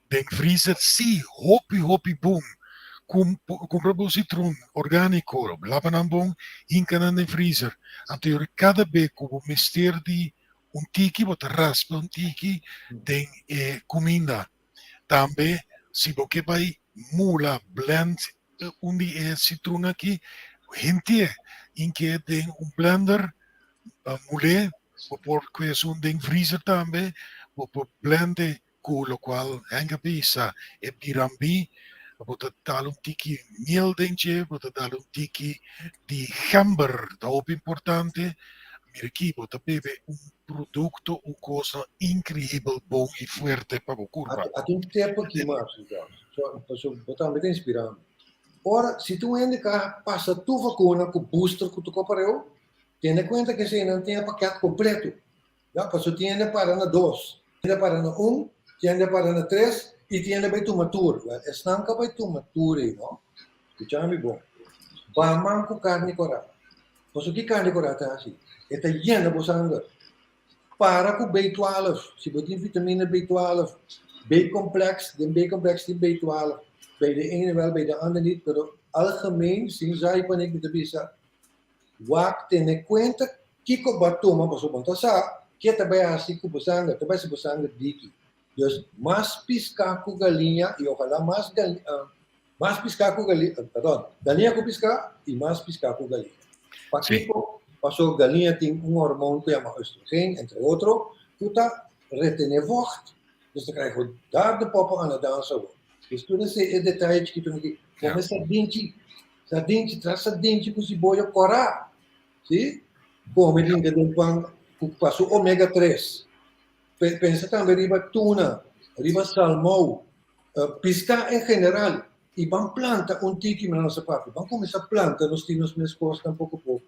C: den freezer. Si, hopi hopi bon. Cum cumpra bo citroen organico, laba nan bon, hinca nan den freezer. Anto yori cada be cu bo mester di un tiki bo ta raspa un tiki den e kuminda. Tambe si bo ke bai mula, blend, un di e sitrun aki, hentié inke den un blender, mul'é, bo por kue esun den vriezer tambe, bo por blende ku lokual Henk a bisa, e birambi, bo ta dal un tiki miel den dje, bo ta dal un tiki di gember, ta hopi importante, mira aki bo ta bebe un produkto, un kosnan inkreibel bon i fuerte pa bo kurpa.
D: Ata un tep aki mas, Rudolf, bo tambe ta inspirá mi. Ora, si tur hende ka pasa tur vakuna ku booster ku tur kopareu, tene kuenta ku eseinan tin e pakèt kompleto. Ya, pasobra tin hende para na dos, tin hende para na un, tin hende para na tres i tin hende bai tuma tur. Wèl, esnan ka bai tuma tur ei, no? Skucha mi bon. Ba man ku karni kòrá. Pasobra ki karni kòrá ta hasi? E ta yena bo sanger. Para ku B12. Si bo tin vitamina B12, B-complex, den B-complex tin B12. Bij de ene wel, bij de ander niet, pero algemeen, sin zai panik mi ta bisa, Wak tene kuenta kiko bo a tuma pasobra bo no ta sa ke ta bai hasi ku bo sanger, ta bai hasi bo sanger diki. Dus mas piská ku galiña i ojalá mas mas piská ku galiña, perdon, galiña ku piská i mas piská ku galiña. Pakiko? Pasobra galiña tin un hormoon ku yama oestrogeen, entre otro, ku ta retene vocht. Dus ta krijgen we daar de poppen aan het dansen. Dus tur esei e detaye chikito aki. Kome sardinchi, sardinchi, tra sardinchi ku siboyo kòrá. Si? Kome dinka den pan ku pasu omega tres. Pensa tambe riba tuna, riba salmou, piská en general. I ban planta un tiki, mi nos a papia. Ban kuminsá planta nos tin nos mes kosnan poko poko.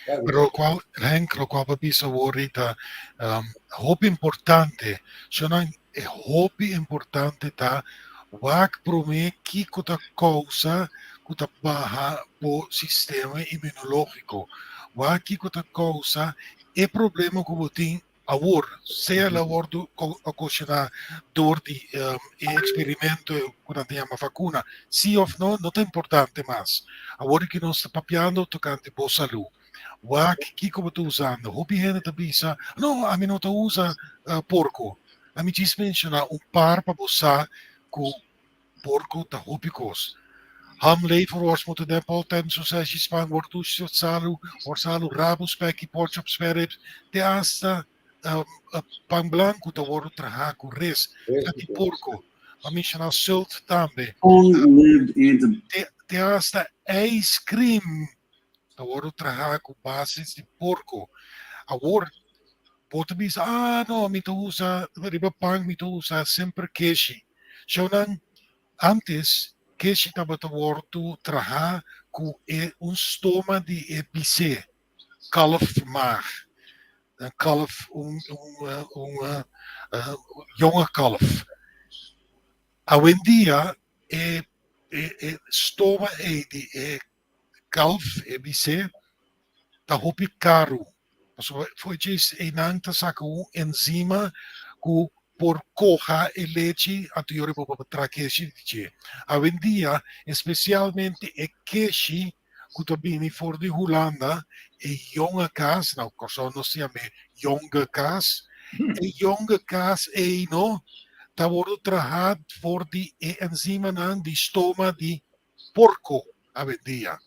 C: Pero lokual, Henk, lokual bo a bisa awor ei ta hopi importante. Shonnan, e hopi importante ta wak promé kiko ta kousa ku ta baha bo sistema imunológiko. Wak kiko ta kousa e problema ku bo tin Awor, sea el a wòrdu okashoná dor di e eksperimento ku nan ta yama vakuna, sí òf no, no ta importante mas. Awor ku nos ta papiando tokante bo salú, wak kiko bo ta usando. Hopi hende ta bisa, No, ami no ta usa porko. Ami djis menshoná un par pa bo sa ku Porco ta hopi kos. Ham, lever, worst, mortadel, ten, soseshi, spang, wortushi, salu, worsalu, rabu, speki, porkchop, spareribs, te hasta pan blanku ta wordu traha ku res di porko. Bo a menshoná sult tambe. Te hasta ijskrim ta wordu traha ku basis di porko. Awor bo ta bisa, ah no, mi ta usa riba pan mi ta usa semper keshi. Shownan, antes keshi tabata wordu traha ku e un stoma di e bisé, kalfmaag, een kalf, un un jonge kalf. Awendia e e stoma ei di e kalf, e bisé, ta hopi karu. Pasobra for djis einan ta saka un enzima ku por koha e lechi anto yora bo por traha keshi di dje. Awendia espesialmente e keshi ku ta bini for di Hulanda, e jonge kaas, na Kòrsou nos ta yam'é jonge kaas, e jonge kaas ei no ta wòrdu traha for di e enzimanan di stoma di porko awendia.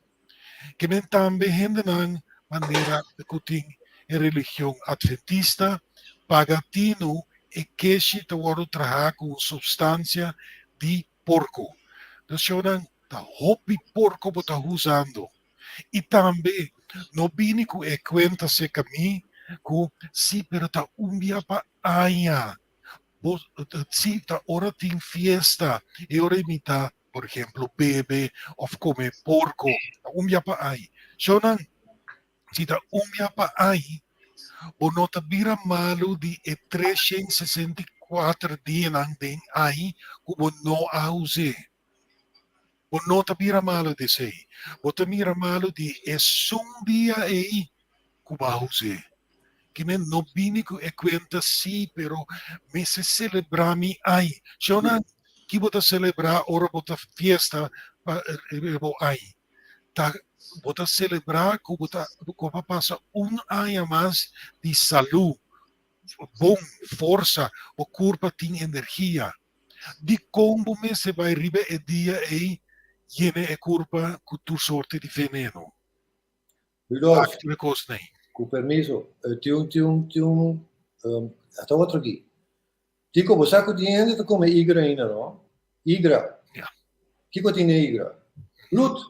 C: Ke men tambe hendenan manera ku tin e religion adventista paga tinu e keshi ta wòrdu traha ku un supstansia di porko. Dus shownan ta hopi porko bo ta huzando. I tambe no bini ku e kuenta serka mi ku si pero ta un bia pa aña. Bo si ta ora tin fiesta e ora mi ta por ejemplo, bebe of come porco, ta un bia pa ai. Shownan, si ta un bia pa ai, bo no ta bira malu di e 364 kuater dianan den ai ku bo no a us'é. Bo no ta bira malu di esei. Bo ta mira malu di esun dia ei ku bo a us'é. Kimen no bini ku e kuenta sí, pero mester selebrá mi ai. Shownan, ki bo ta selebrá ora bo ta fiesta pa riba bo ai? Ta bo ta selebrá ku bo ta ku bo a pasa un aña mas di salú, bon, forsa, bo kurpa tin energia. Dikon bo mester bai riba e dia ei yena e kurpa ku tur sorte di veneno?
D: Rudolf,
C: Wak tur e kosnan ei.
D: Ku permiso, tin un, tin un, tin un, ata otro aki. Kiko, bo sa ku tin hende ta kome igra ainda, no? Igra.
C: Ja.
D: Kiko tin den igra? Blut.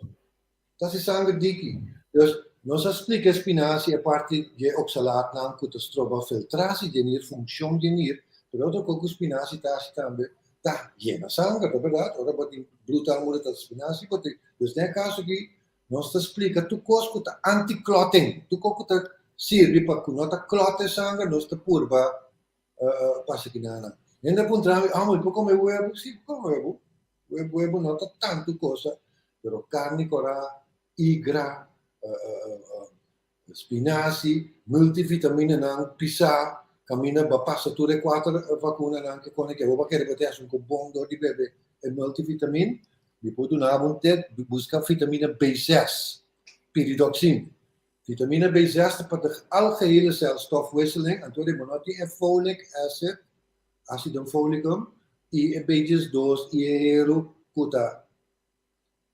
D: Ta si sanger diki. Dus, nos a splika e spinazi e parti dje oxalaatnan ku ta stroba filtrasi dje nir, funshon dje nir, pero otro kos ku spinazi ta hasi tambe, ta yena sanger, ta bèrdat? Ora bo tin blut armoede ta spinazi bo tin. Dus den e kaso aki, Nos ta splika tur kos ku ta anti-clotting, tur kos ku ta sirbi pa ku no ta klòt e sanger, nos ta purba pasa kinanan. Hende a puntra mi, ah, mi por kome webu? Si, por kome webu. Webu no ta tantu kosa, pero karni kòrá, igra, Spinazi, multivitaminanan pisá, kaminda bo a pasa tur e kuater vakunanan ke kone ke bo kere bo ta hasi un kobon dor di bebe e multivitamin, mi por duna bo un tip, buska vitamina B6, pyridoxine. Vitamina B6 ta pa de algehele celstofwisseling, anto bo no tin e folic acid, acidum folicum, i e B12 i e heru ku ta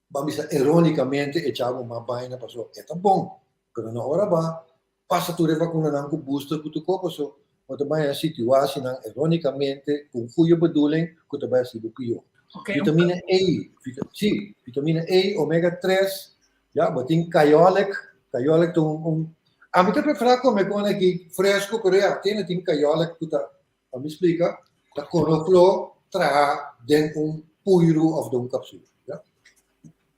D: Ban bisa eronicamente e chavo mas baina paso e ta bon, pero na ora ba pasa tur e vacunanan cu booster cu tur co paso bo ta bay a situacinan eronicamente cu un goeie bedoeling cu ta bay haci bo pio. Vitamina E, si, vitamina E, omega 3, ya, bo tin cayolic, cayolic ta un, un, ami ta prefera come con aki fresco pero ya, tene tin cayolic cu ta Pa mi splika, ta konofló traha den un puiru òf den un kapsul. Ja?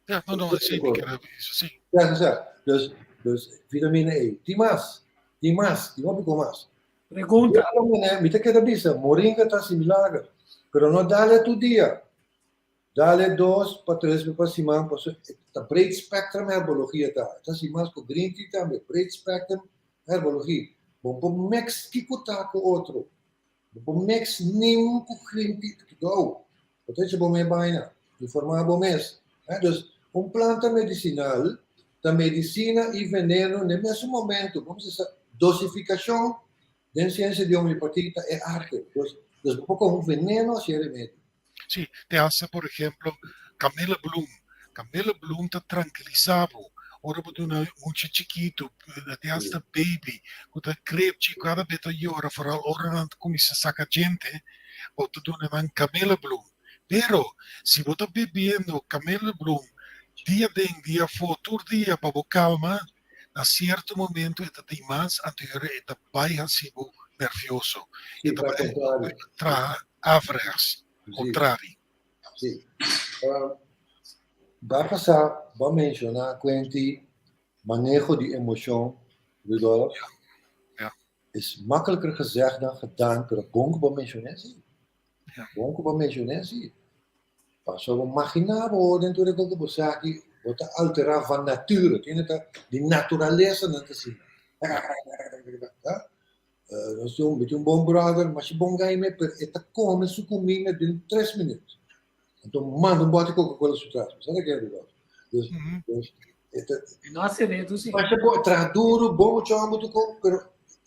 C: Ja, no, no, esei mi kere bisa, sí.
D: Ja, ja, ja. Dus, dus vitamina E. Tin mas, tin mas, tin hopi ku mas.
B: Pregunta.
D: Mi ta keda bisa, moringa ta hasi milager, pero no dale tur dia. Dale dos pa tres be pa siman, pasobra ta breed spectrum herbologia ta. Ta hasi mas ku green tea tambe, breed spectrum Herbologie, Bo por mix kiko ta ku otro. Bo por mix neem ku green tea. Kidou, bo ta hecha bo mes baina. Informa bo mes. Dus, un planta medisinal ta medisina i veneno n'e mesun momento. Bo mester sa dosifikashon den siensia di homeopatia ta e arte. Dus, dus bo por kohe un veneno hasi e remedio.
C: Sí, te hasta por ejemplo Camilla Bloom. Camilla Bloom ta tranquilisa bo. Ora bo duna mucha chikitu, te hasta baby, ku ta krepchi, kada be ta yora, vooral ora nan ta kuminsa saka djente, bo ta duna nan Camilla Bloom. Pero si bo ta bebiendo Camilla Bloom dia den dia afó tur dia pa bo kalma, na sierto momento e ta tin mas, anto e ta bai hasi bo nervioso. E ta bai traha Averechts, contrari.
D: Sí. Ba pasá bo a menshoná kuenti maneho di emoshon, Rudolf.
C: Ja.
D: Is makkelijker gezegd dan gedaan, pero bon ku bo menshoné sí.
C: Ja.
D: Bon ku bo menshoné sí. Pasobra bo maginá bo den tur e kos ku bo sa aki, bo ta alterá van nature, tin ta di naturalesa nan ta asina. Ja. Nos tin un, mi tin un bon brother, masha bon gai me, pero e ta come su cuminda den tres minuut. Anto manda un bote Coca-Cola su tras. Bo sa ta ken Rudolf? Dus, dus, e ta,
B: E no hace redu, si.
D: Masha bon, traha duro, bon mucha homber tu ko, pero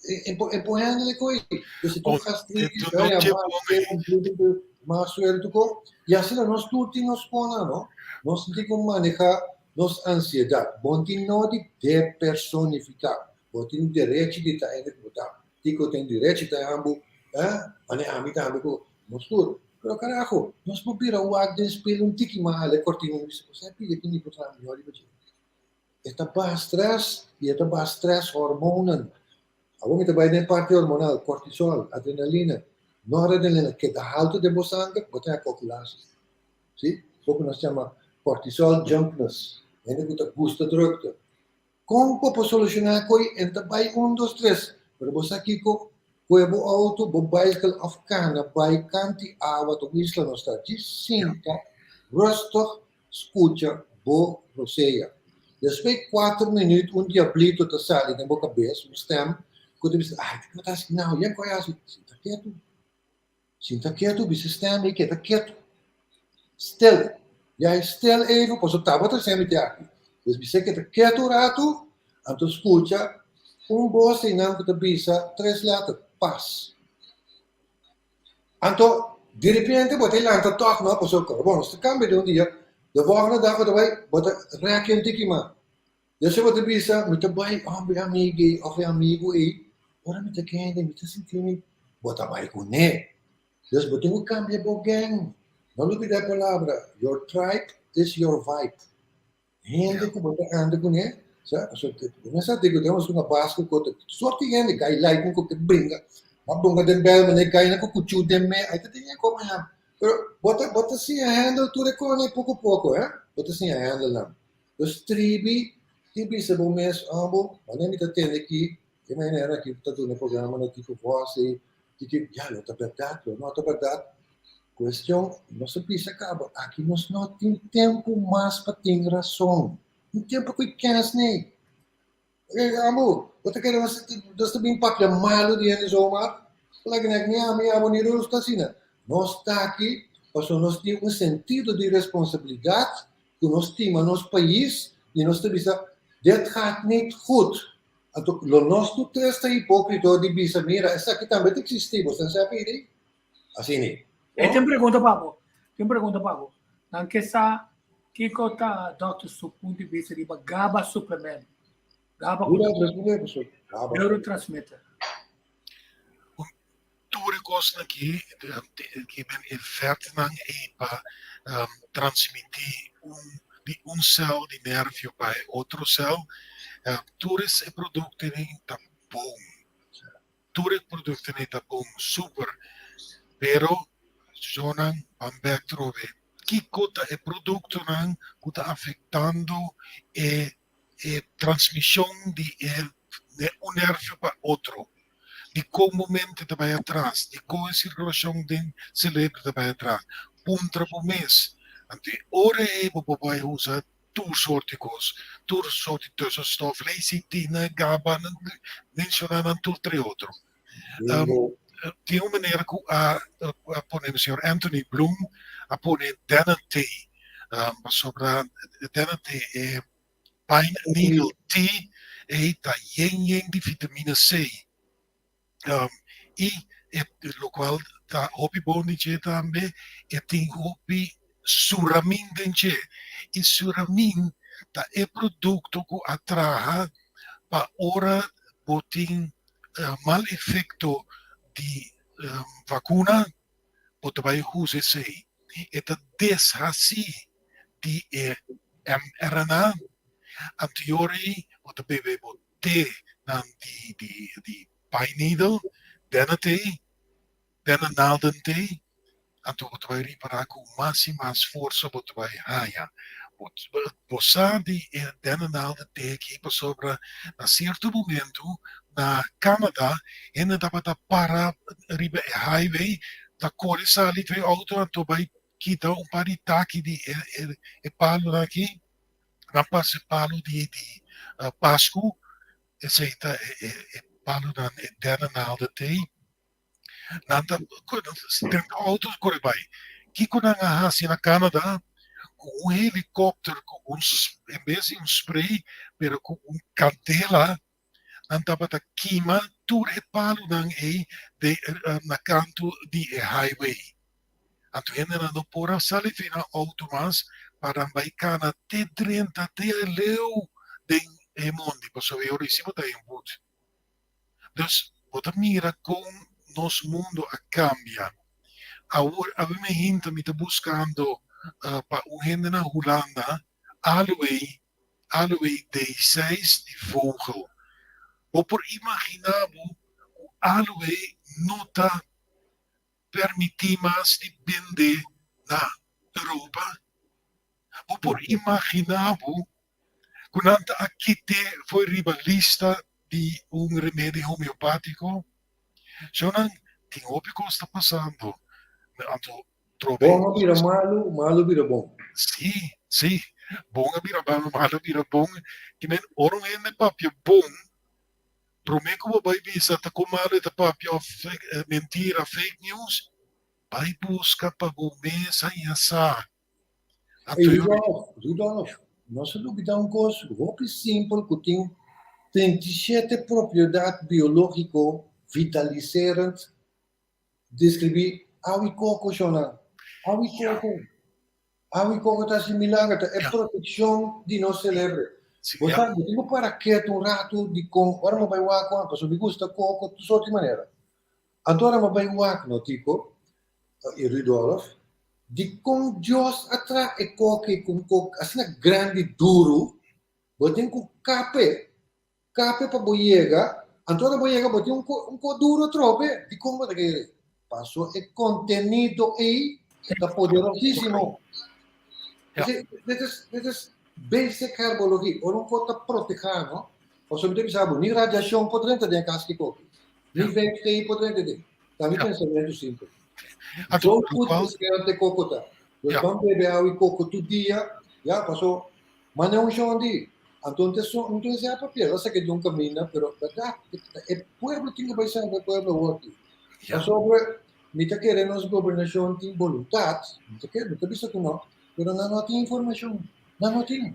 D: e, e, e por handle e koi. Dus e tu
C: Oh,
D: gastritis,
C: e tu no
D: ya,
C: te
D: mas
C: pone.
D: suero, mas suero tu ko. Y asina nos tur tin nos kona, no? Nos tin ku maneha nos ansiedad. Bon tin no di depersonifica. Bo tin derechi di ta hende ku bo ta. Kiko tin derechi ta ambu, eh? Mane ami tambe ku nos tur. Pero karaho, nos por bira wak den spil un tiki mas hala e kortina i bisa, Kosé pidi ku mi por traha mihó riba dje? E ta baha stress i e ta baha stress hormonen. Awor mi ta bai den e parti hormonal, kortisol, adrenalina, noradrenalina keda haltu den bo sanger, bo ta haña koagulasie. Si? Loke nos yama kortisol jumpness, hende ku ta gusta drukte. Kon bo por solushoná koi? En ta bai un, dos, tres. Pero bo sa kiko? Kue bo outo, bo baiskel òf kana bai kanti awa ta un isla nos ta. Djis sinta rustig skucha bo rosea. Despues kuater minüt un diablito ta sali den bo kabes, un stèm ku ta bisa, Ai, kiko ta hasi nau? Yen ku a hasi? Sinta ketu. Sinta ketu, bisa e stèm ei keda ketu. Stil. Ya e stil even, pasobra tabata semi te aki. Dus bisa keda ketu un ratu, anto skucha un bos einan ku ta bisa tres lèter, pas. Anto, diripiente bo ta lanta tòg no, pasobra bon, nos ta kambia di un dia, de volgende dag bo ta bai, bo ta rèki un tiki mas. Despues bo ta bisa, mi ta bai hombre amiga ei òf e amigu ei, ora mi ta kende mi ta sinti mi, bo ta bai kuné. Dus bo tin ku kambia bo gang. No lubida e palabra, your tribe is your vibe. Hende ku bo ta anda kuné, sa, pasobra bo mester sa diku den un basku ku otro sorti hende, gai laiken ku ke bringa, a bunga den bel manera gainan ku kuchu den me, ai ta tin e komo ya. Pero bo ta bo ta siña handle tur e kos ei poko poko, he, bo ta siña handle nan. Dus tribi i bisa bo mes, amo, manera mi ta tende aki, e manera aki ta duna e programa na Tico Vos ei, Tiki, ya, lo ta bèrdat, lo no ta bèrdat. Kuestion, nos a bisa kaba, aki nos no tin tempu mas pa tin rason. Tin tempu ku e kens nei. E amo, bo ta kere nos, nos ta bin papia malu di hende zomaar? Like nek ni ami, abo ni Rus ta asina. Nos ta aki pasobra nos tin un sentido di responsabilidat ku nos stima nos pais i nos ta bisa, dit gaat niet goed. Anto lo nos tur tres ta hipókrito di bisa, Mira, esaki tambe ta eksistí, bo ta sa pidi? Asina.
B: E tin pregunta pa bo. Tin pregunta pa bo. Nan ke sa kiko ta dòkter su punto di bista riba GABA suplement. GABA ku ta neurotransmitter.
C: Tur e kosnan aki ki men e vètnan ei pa transmití un di un sèl di nervio pa e otro sèl, tur e produktonan ta bon. Tur e produktonan ta bon, super. Pero shownan ban bèk trobe. Kiko ta e produktonan ku ta afektando e e transmishon di e un nervio pa otro? Di kon bo mente ta bai atras? Di kon e sirkulashon den selebro ta bai atras? Puntra bo mes. Anto e ora ei bo por bai usa tur sort di kos, tur sort di tussenstof, lecitina, gaba, menshoná nan tur tre otro. Tin un manera ku a pone, señor Anthony Bloom a pone Dennen-thee, pasobra Dennen-thee e pine needle tea ei ta yen yen di vitamina C i e lokual ta hopi bon di dje tambe e tin hopi suramin den dje i suramin ta e produkto ku a traha pa ora bo tin mal efekto di vakuna bo ta bai usa esei. E ta deshasí di e mRNA. Anterior ei bo ta bebe bo te nan di di di pine needle, dennetee, dennenaalden-thee, anto bo ta bai ripará ku mas i mas forsa bo ta bai haña. Bo bo sa di e dennenaalden-thee aki pasobra na sierto momentu na Canada hende tabata para riba e highway ta kore sali for e outo anto bai kita un par di taki di e e palunan aki, nan pasa e palu di di Pasku, esei ta e e palunan e dennenaalden-thee. Nan ta den auto kore bai. Kiko nan a hasi na Canada? Ku un helikopter ku un en bes di un spray pero ku un kandela nan tabata kima tur e palunan ei den na kantu di e highway. Anto hendenan no por a sali fi nan auto mas pa nan bai kana te drenta te aleu den e mondi pasobra e ora ei si bo ta en but. Dus bo ta mira kon nos mundo a kambia. Awor awe mi hinta mi ta buskando pa un hende na Hulanda aloe, aloe D6 di vogel. Bo por imagina bo ku aloe no ta permití mas di bende na Europa? Bo por imagina bo ku nan ta a kit'é for riba lista di un remedi homeopátiko? Shownan, tin hopi kos ta pasando. Anto trobe.
D: Bon a bira malu, malu bira bon.
C: Sí, sí. Bon a bira malu, malu a bira bon. Ki men ora un hende papia bon, promé ku bo bai bisa ta kon malu e ta papia òf mentira, fake news, bai buska pa bo mes haña sa.
D: Hey, Rudolf, Rudolf, nos a lubida un kos hopi simpel ku tin 37 propiedat biológiko vitaliserend deskribí awi koko shonnan. Awi koko. Awi koko ta hasi milager, ta e protekshon di nos selebre. Bo sa, bo tin ku para ketu un ratu dikon ora mi bai wak pasobra mi gusta koko tur sort di manera. Anto ora mi bai wak no Tico i Rudolf, dikon Dios a traha e koki ku un kok asina grandi duru, bo tin ku kape, kape pa bo yega, anto ora bo yega bo tin un ko un ko duru atrobe, dikon bo ta kere? Paso e kontenido ei ta poderosísimo. Dit is dit is basic herbologie, ora un ko ta proteha no, pasobra mi ta bisa bo ni radiashon por drenta den e kas ki koki. Ni 5G por drenta den. Ta mi pensamentu simpel. Zo goed beschermd e koko ta. Dus ban bebe awa i koko tur dia, ya, paso mane un shon di. Anto un te son, un te sea papia, la sake di un kaminda, pero bèrdat, e pueblo tin ku bai salba e pueblo awor aki. Pasobra mi ta kere nos gobernashon tin boluntat, mi ta kere, mi ta bisa ku no, pero nan no tin informashon. Nan no tin.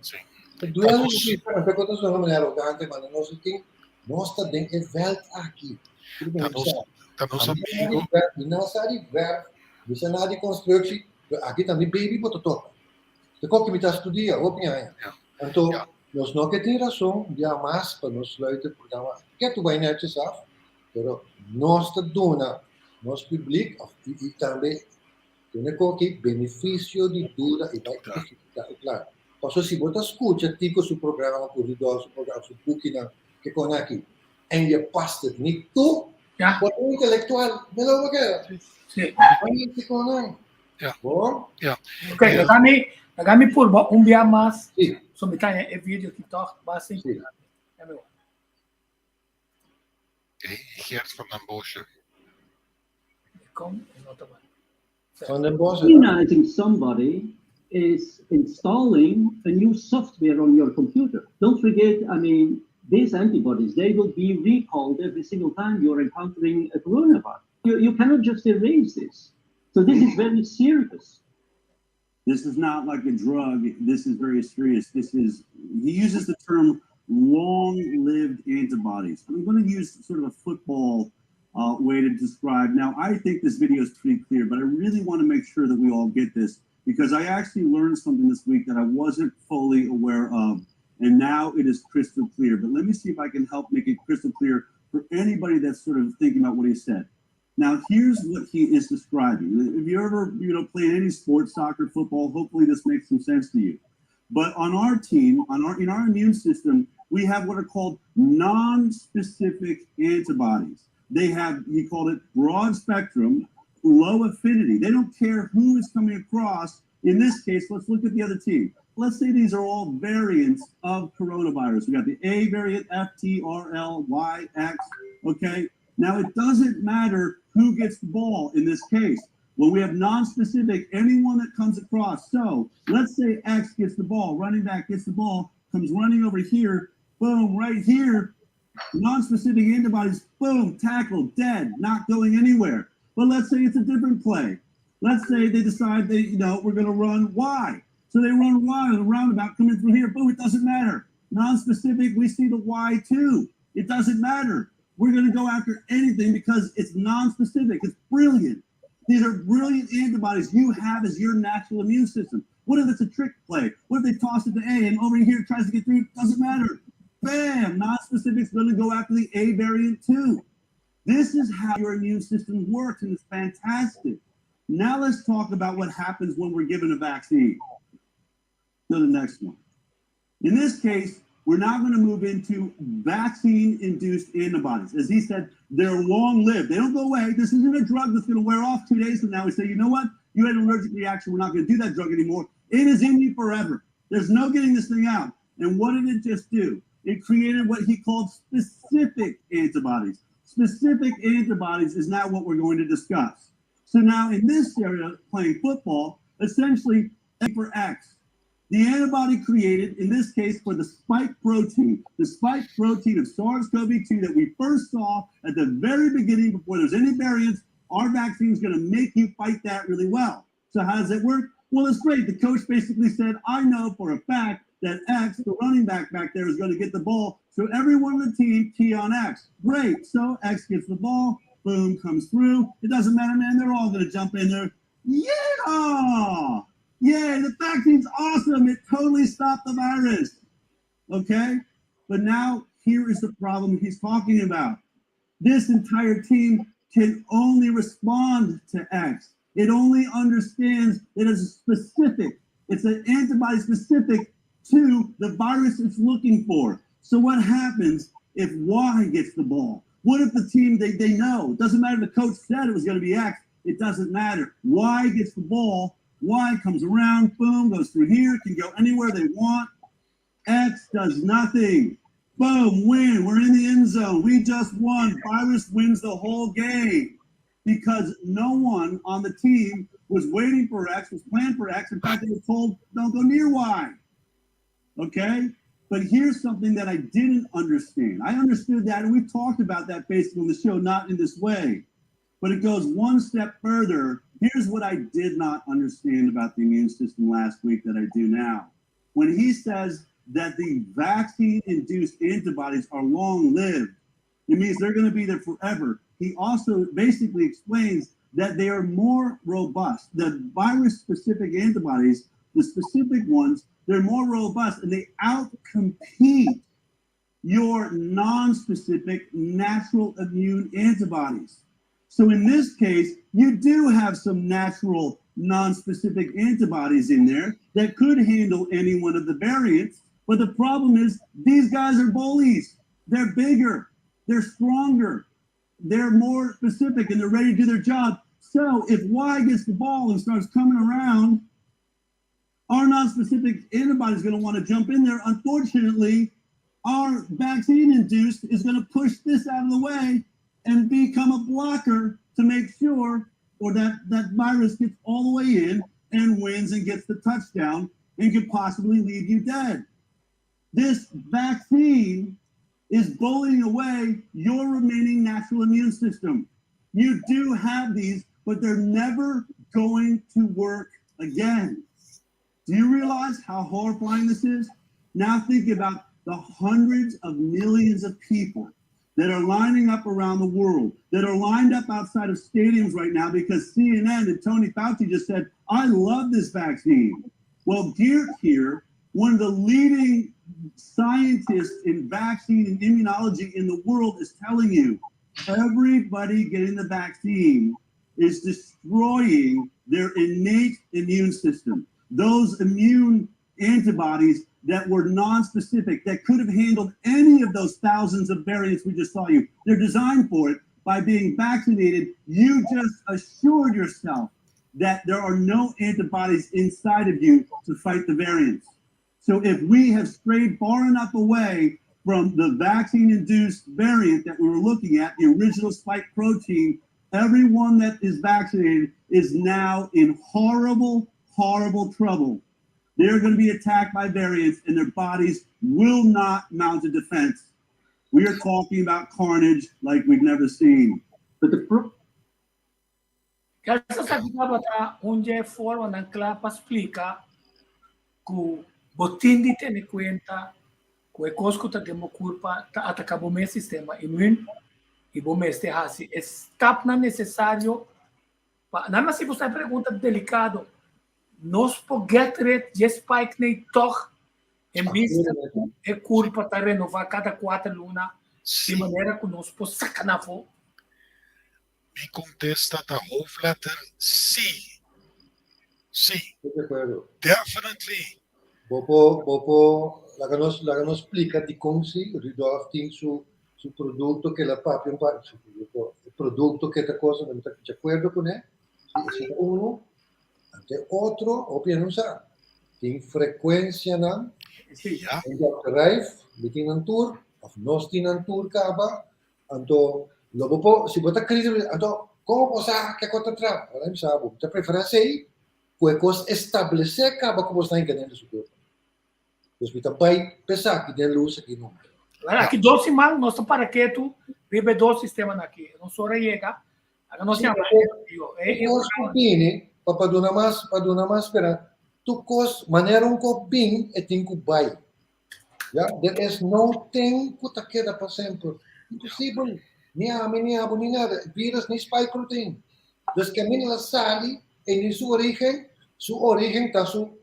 D: Duel mi bisa, anto ku ta sona manera arogante, ma nos no tin. Nos ta den e veld aki.
C: Ta nos, ta nos amigo.
D: Mi no sa di verf, mi sa nada di constructie, pero aki ta mi baby bo ta toca. Ta koki mi ta studia, hopi aña. Anto, nos no ke tin rason bia mas pa nos sluit e programa. Ke tu bai netjes af, pero nos ta duna nos publiek of, i, i tambe Duna e koki benefisio di duda i bai ehecuta e plan. Pasobra si bo ta scucha Tico su programa cu Rudolf su programa, su bukinan, ke con aki, en je past het niet toe, bo ta un intelectual, me lo bo keda. Bai ke con nan. Bon?
B: Ok, laga mi, laga mi purba un bia mas, so mi ta haña e video aki toch, basta importante.
C: Geert van den Bossche.
D: Van den Bossche.
E: Immunizing somebody is installing a new software on your computer. Don't forget, I mean, these antibodies, they will be recalled every single time you're encountering a coronavirus. You, you cannot just erase this. So this is very serious.
F: This is not like a drug. This is very serious. This is, he uses the term long-lived antibodies. I'm going to use sort of a football way to describe. Now, I think this video is pretty clear, but I really want to make sure that we all get this because I actually learned something this week that I wasn't fully aware of, and now it is crystal clear. But let me see if I can help make it crystal clear for anybody that's sort of thinking about what he said. Now, here's what he is describing. If you ever, you know, play any sport, soccer, football, hopefully this makes some sense to you. But on our team, on our in our immune system, we have what are called non-specific antibodies. They have, he called it broad spectrum, low affinity. They don't care who is coming across. In this case, let's look at the other team. Let's say these are all variants of coronavirus. We got the A variant, F, T, R, L, Y, X, okay? Now, it doesn't matter who gets the ball in this case. When we have non-specific, anyone that comes across. So let's say X gets the ball, running back gets the ball, comes running over here, boom, right here, non-specific antibodies, boom, tackle, dead, not going anywhere. But let's say it's a different play. Let's say they decide they, you know, we're going to run Y. So they run Y on the roundabout coming through here. Boom, it doesn't matter. Non-specific, we see the Y too. It doesn't matter. We're going to go after anything because it's non-specific. It's brilliant. These are brilliant antibodies you have as your natural immune system. What if it's a trick play? What if they toss it to A and over here tries to get through? Doesn't matter. Bam! Non-specific's going to go after the A variant too. This is how your immune system works, and it's fantastic. Now let's talk about what happens when we're given a vaccine. Go to the next one. In this case, we're now going to move into vaccine-induced antibodies. As he said, they're long-lived. They don't go away. This isn't a drug that's going to wear off 2 days from now. We say, you know what? You had an allergic reaction. We're not going to do that drug anymore. It is in you forever. There's no getting this thing out. And what did it just do? It created what he called specific antibodies. Specific antibodies is now what we're going to discuss. So now in this area, playing football, essentially for X, the antibody created, in this case, for the spike protein, the spike protein of SARS-CoV-2 that we first saw at the very beginning before there's any variants, our vaccine is going to make you fight that really well. So how does it work? Well, it's great. The coach basically said, I know for a fact that X, the running back back there, is going to get the ball. So everyone on the team tee on X. Great. So X gets the ball. Boom, comes through. It doesn't matter, man. They're all going to jump in there. Yeah! Yeah, the vaccine's awesome. It totally stopped the virus. Okay? But now here is the problem he's talking about. This entire team can only respond to X. It only understands it is specific. It's an antibody specific to the virus it's looking for. So what happens if Y gets the ball? What if the team, they know? It doesn't matter if the coach said it was going to be X. It doesn't matter. Y gets the ball. Y comes around, boom, goes through here, can go anywhere they want. X does nothing. Boom, win. We're in the end zone. We just won. Virus wins the whole game because no one on the team was waiting for X, was planned for X. In fact, they were told, don't go near Y. Okay? But here's something that I didn't understand. I understood that, and we've talked about that basically on the show, not in this way. But it goes one step further. Here's what I did not understand about the immune system last week that I do now. When he says that the vaccine-induced antibodies are long-lived, it means they're going to be there forever. He also basically explains that they are more robust. The virus-specific antibodies, the specific ones, they're more robust and they outcompete your non-specific natural immune antibodies. So in this case, you do have some natural non-specific antibodies in there that could handle any one of the variants. But the problem is these guys are bullies. They're bigger. They're stronger. They're more specific and they're ready to do their job. So if Y gets the ball and starts coming around, our non-specific antibody is going to want to jump in there. Unfortunately, our vaccine-induced is going to push this out of the way and become a blocker to make sure or that that virus gets all the way in and wins and gets the touchdown and could possibly leave you dead. This vaccine is bullying away your remaining natural immune system. You do have these, but they're never going to work again. Do you realize how horrifying this is? Now think about the hundreds of millions of people that are lining up around the world, that are lined up outside of stadiums right now because CNN and Tony Fauci just said, I love this vaccine. Well, Geert here, one of the leading scientists in vaccine and immunology in the world, is telling you everybody getting the vaccine is destroying their innate immune system. Those immune antibodies that were non-specific, that could have handled any of those thousands of variants we just saw you. They're designed for it. By being vaccinated, you just assured yourself that there are no antibodies inside of you to fight the variants. So if we have strayed far enough away from the vaccine-induced variant that we were looking at, the original spike protein, everyone that is vaccinated is now in horrible, horrible trouble. They're going to be attacked by variants and their bodies will not mount a defense. We are talking about carnage like we've never seen.
E: But the
B: Esaki tabata un forma kla pa splika ku bo tin di tene kuenta ku e kos ku ta den bo kurpa ta ataká bo mes sistema imün i bo mester hasi e stapnan nesesario pa nada mas si bo pregunta delikado, nos por get rid di spike nei toch en bista e kurpa ta renová kada 4 luna di manera ku nos por saka nan afó?
C: Mi kontesta ta hoofdletter sí. Sí.
D: Di akuerdo.
C: Definitely.
D: Bo por, bo por, laga nos splika di kon si Rudolf tin su produkto ku el a papia un par, su produkto, produkto ku ta kos, mi ta di akuerdo kuné. Si, uno, ante otro, opia no sa. Tin frekuensianan, Dr. Rijf, mi tin nan tur, òf nos tin nan tur kaba, anto Lo bo por, si bo ta kritico, anto kon bo por sa ke kos ta traha? Ora mi sa bo, mi ta preferá esei ku e kos establesé kaba ku bo sta hinka dentro su kurpa. Dus mi ta bai pa esaki den lus aki numa.
B: Bueno, aki dos siman nos ta para ketu riba e dos sistemanan aki. Nos ora yega, aka nos yama
D: e kos ku bini pa pa duna mas pa duna mas speransa. Tur kos manera un kos bin e tin ku bai. Ya, there is no thing ku ta keda pa semper. Imposibel. Ni ami, ni abo, ni nada. Virus ni spike protein. Dus kaminda la sali e ni su origen, su origen ta su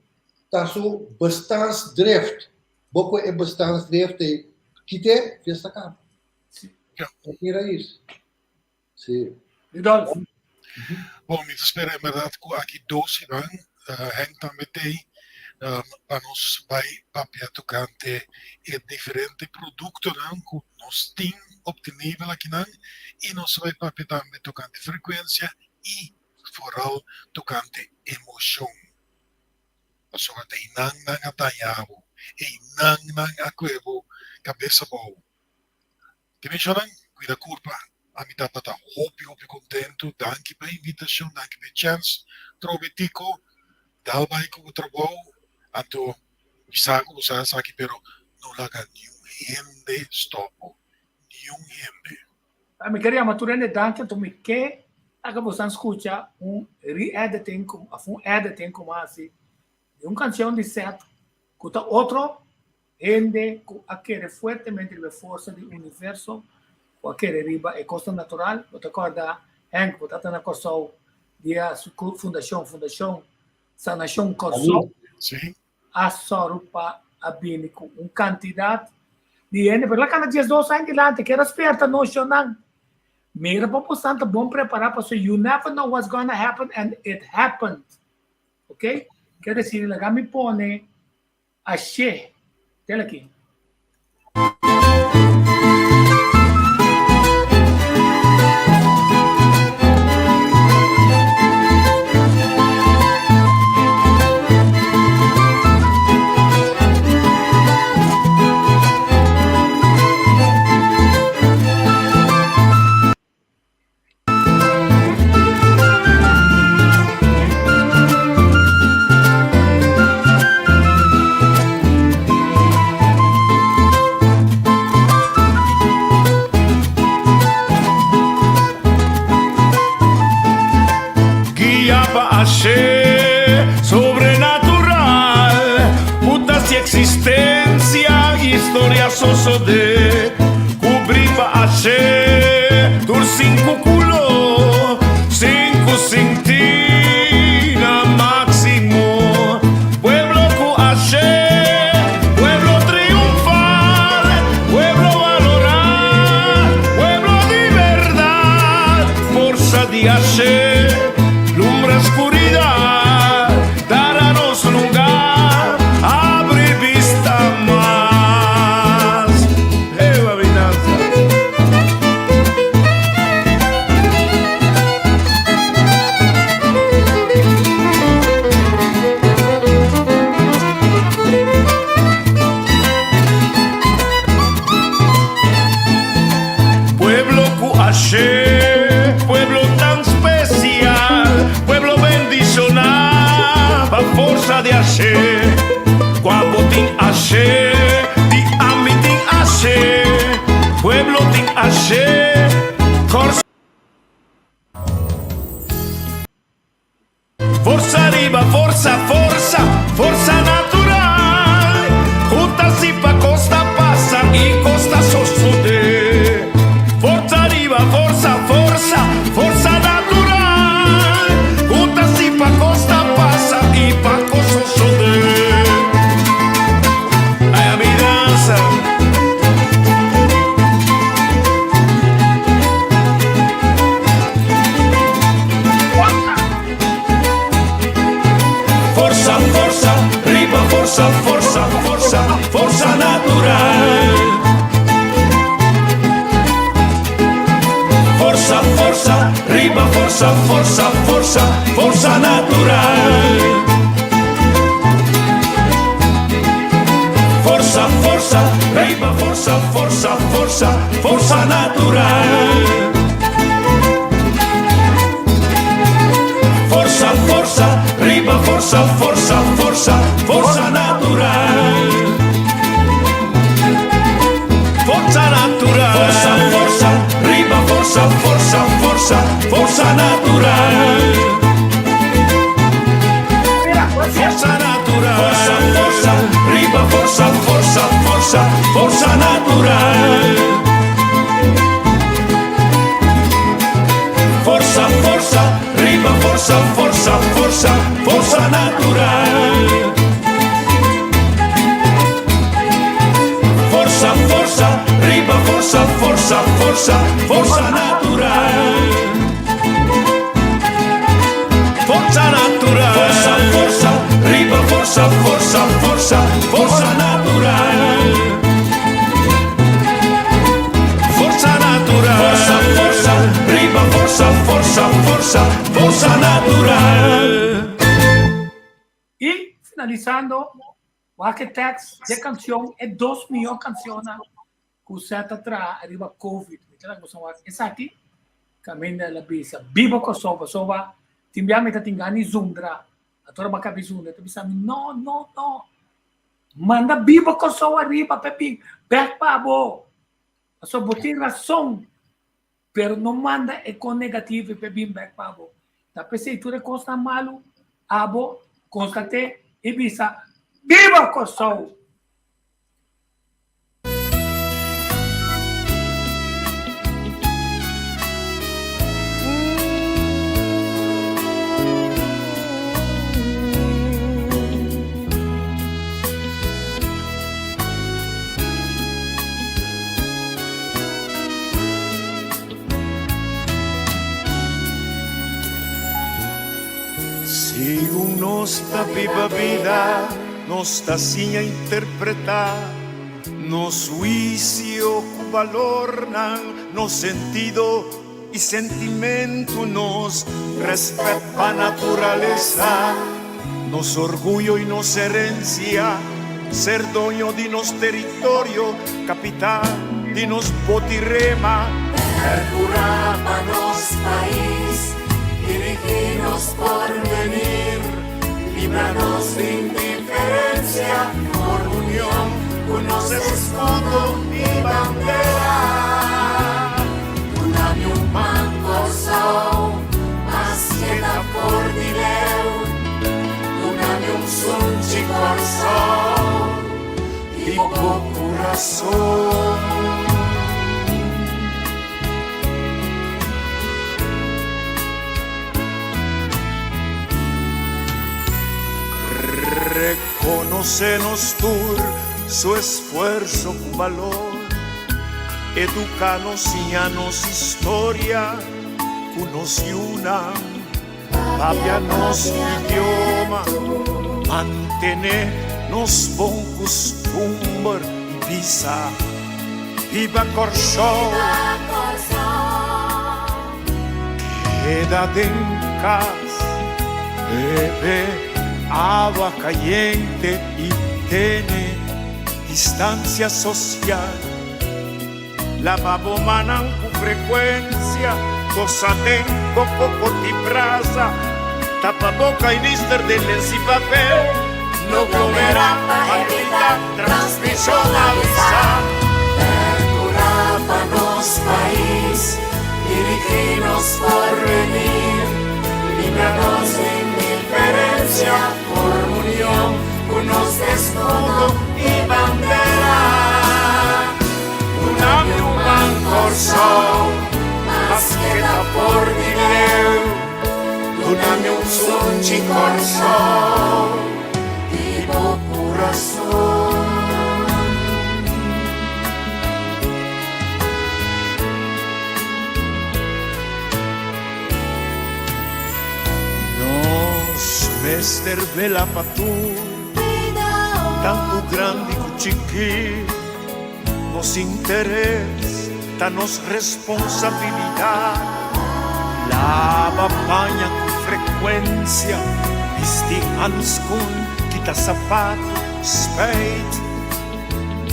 D: ta su bestaansdrift. Bo ku e bestaansdrift ei kite, fiesta kaba. E tin rais. Sí.
B: Rudolf.
C: Bon, mi ta spera en berdad ku aki dos siman Henk tambe t'ei pa nos bai papia tokante e diferente produktonan ku nos tin optenibel akinan i nos ta bai papia tambe tokante frekuensia i vooral tokante emoshon. Pasobra ta einan nan a daña bo, einan nan a kue bo kabes abou. Te menshonan, kuida kurpa. Ami tabata hopi hopi kontentu. Danki pa e invitashon, danki pa e chèns. Trobe Tico, dal bai ku bo trabou. Anto mi sa ku bo sa esaki pero no laga niun hende stòp bo, niun hende.
B: Mi ker yama tur hende danki anto mi ke laga bosan skucha un re-editing of un editing ku mi a hasi di un kanshon di Seth ku ta otro hende ku a kere fuertemente riba e forsa di universo ku a kere riba e kosnan natural. Bo ta kòrda Henk bo tabata na Kòrsou dia su fundashon Fundashon Sanashon Kòrsou a sòru pa a bini ku un kantidat di hende, pero la kanta 12 aña dilanti, kier a spierta nos shonnan, mira pa bosan ta bon prepará pasobra you never know what's gonna happen and it happened, ok, kier desi laga mi pone Ashe, tel aki.
A: Guia pa ashe sobrenatural Puta si existencia historia sosode Cubri pa ashe tur cinco culo Cinco sinti na maximo Pueblo cu ashe pueblo triunfal Pueblo valora pueblo di berdad Forsa di ashe lumbra scuridad Dara nos lugar abri bista mas. Ewa mi dansa. Pueblo cu ashe, pueblo tan special, pueblo bendiciona pa forsa di ashe. Cua bo tin ashe, di ami tin ashe, pueblo tin ashe, Cors. Forsa riba forsa, forsa, forsa natural Junta si pa costa pasa y costa sosode Forsa riba forsa, forsa, forsa natural Junta si pa costa pasa y pa cos sosode Ay a mi danza. Forsa, forsa, riba forsa, forsa, forsa, forsa natural. Forsa, forsa, riba forsa, forsa, forsa, forsa natural. Forsa, forsa, riba forsa, forsa, forsa, forsa natural. Forsa, forsa, forsa, forsa natural. Forsa, forsa, riba forsa, forsa, forsa, forsa natural. Forsa natural. Forsa, forsa, riba forsa, forsa, forsa, forsa natural. Forsa natural. Forsa, forsa, riba forsa, forsa, forsa, forsa natural.
B: I finalisando, wak e tekst di e kanshon, e dos mihó kanshonnan ku Seth a traha riba Covid. Mi ta laga boso wak esaki, kaminda el a bisa, Biba Kòrsou, pasobra tin bia mi ta tin gana di zundra. Atora bo a kabi zundra, e ta bisa mi, No, no, no, manda Biba Kòrsou ariba pa e bin bèk pa bo. Pasobra bo tin rason, pero no manda e kon negativo pa e bin bèk pa bo. Ta p'esei tur e kosnan malu, abo konstat'é i bisa, Biba Kòrsou!
A: Segun nos ta biba bida, nos ta siña interpretá nos huisio ku balornan, nos sentido i sentimentu, nos rèspèt pa naturalesa, nos orguyo i nos herensia, ser doño di nos teritorio, kapital di nos boti rema.
G: Percurá pa nos pais, dirigí nos porvenir, libra nos di indiferencia, forma union cu nos escudo y bandera. Duna mi un man Kòrsou, maske ta for di leu. Duna mi un sunchi Kòrsou, di bo kurason.
A: Rekonosé nos tur su esfuerso ku balor, eduká nos, siña nos historia ku nos yunan, papia nos idioma, mantené nos bon kustumber i bisa, Biba Kòrsou! Keda den kas, bebe awa kayente i tene distansia sosial. Laba bo mannan ku frekuensia, kosa den bo koko di brasa, tapa boka i nister den lensi papel. No glomerá pa evitá transmishon, avisá.
G: Percurá pa nos pais, dirigí nos porvenir, libra nos di indiferencia, forma union cu nos escudo y bandera.
A: Duna mi un man Kòrsou, maske ta for di leu. Duna mi un sunchi Kòrsou,
G: di bo kurason.
A: Nos mester vela pa tur, tantu grandi ku chikí. Nos interes ta nos responsabilidat. Laba paña ku frekuensia, bisti hanskun, kita sapatu, spijt,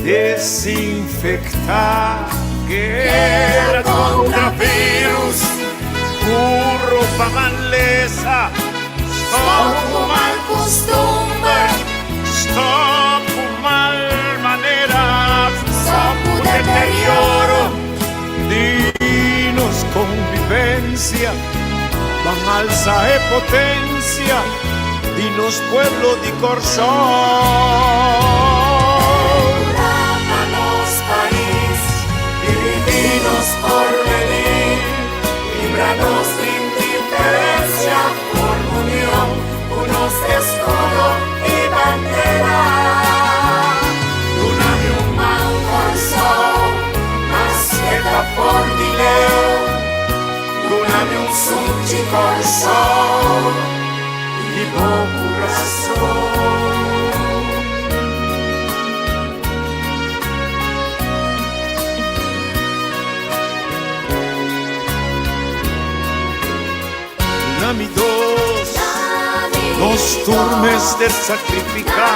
A: desinfektá. Guera kontra virus, ku ropa malesa, stòp ku mal kustumber, stòp ku mal maneras, stòp ku deterioro di nos konvivensia, ban alsa e potensia di nos pueblo di Kòrsou.
G: Ora pa nos pais, dirigí nos porvenir, libra nos di indiferensia. un sunchi Kòrsou di bo kurason.
A: Duna mi dos, nos tur mester sacrifica,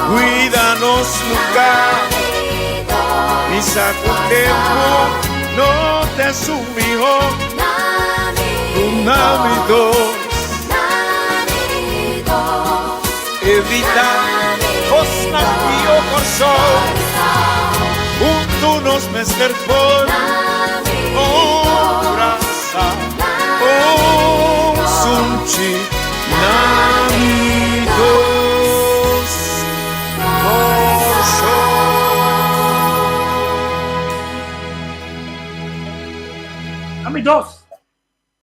A: cuida nos lugar. Mi sa cu tempo no ta su miho. Duna mi dos, evita cosnan pio Corsou. Hunto nos mester por un brasa, un sunchi, na mi dos Corsou.
B: Na mi dos.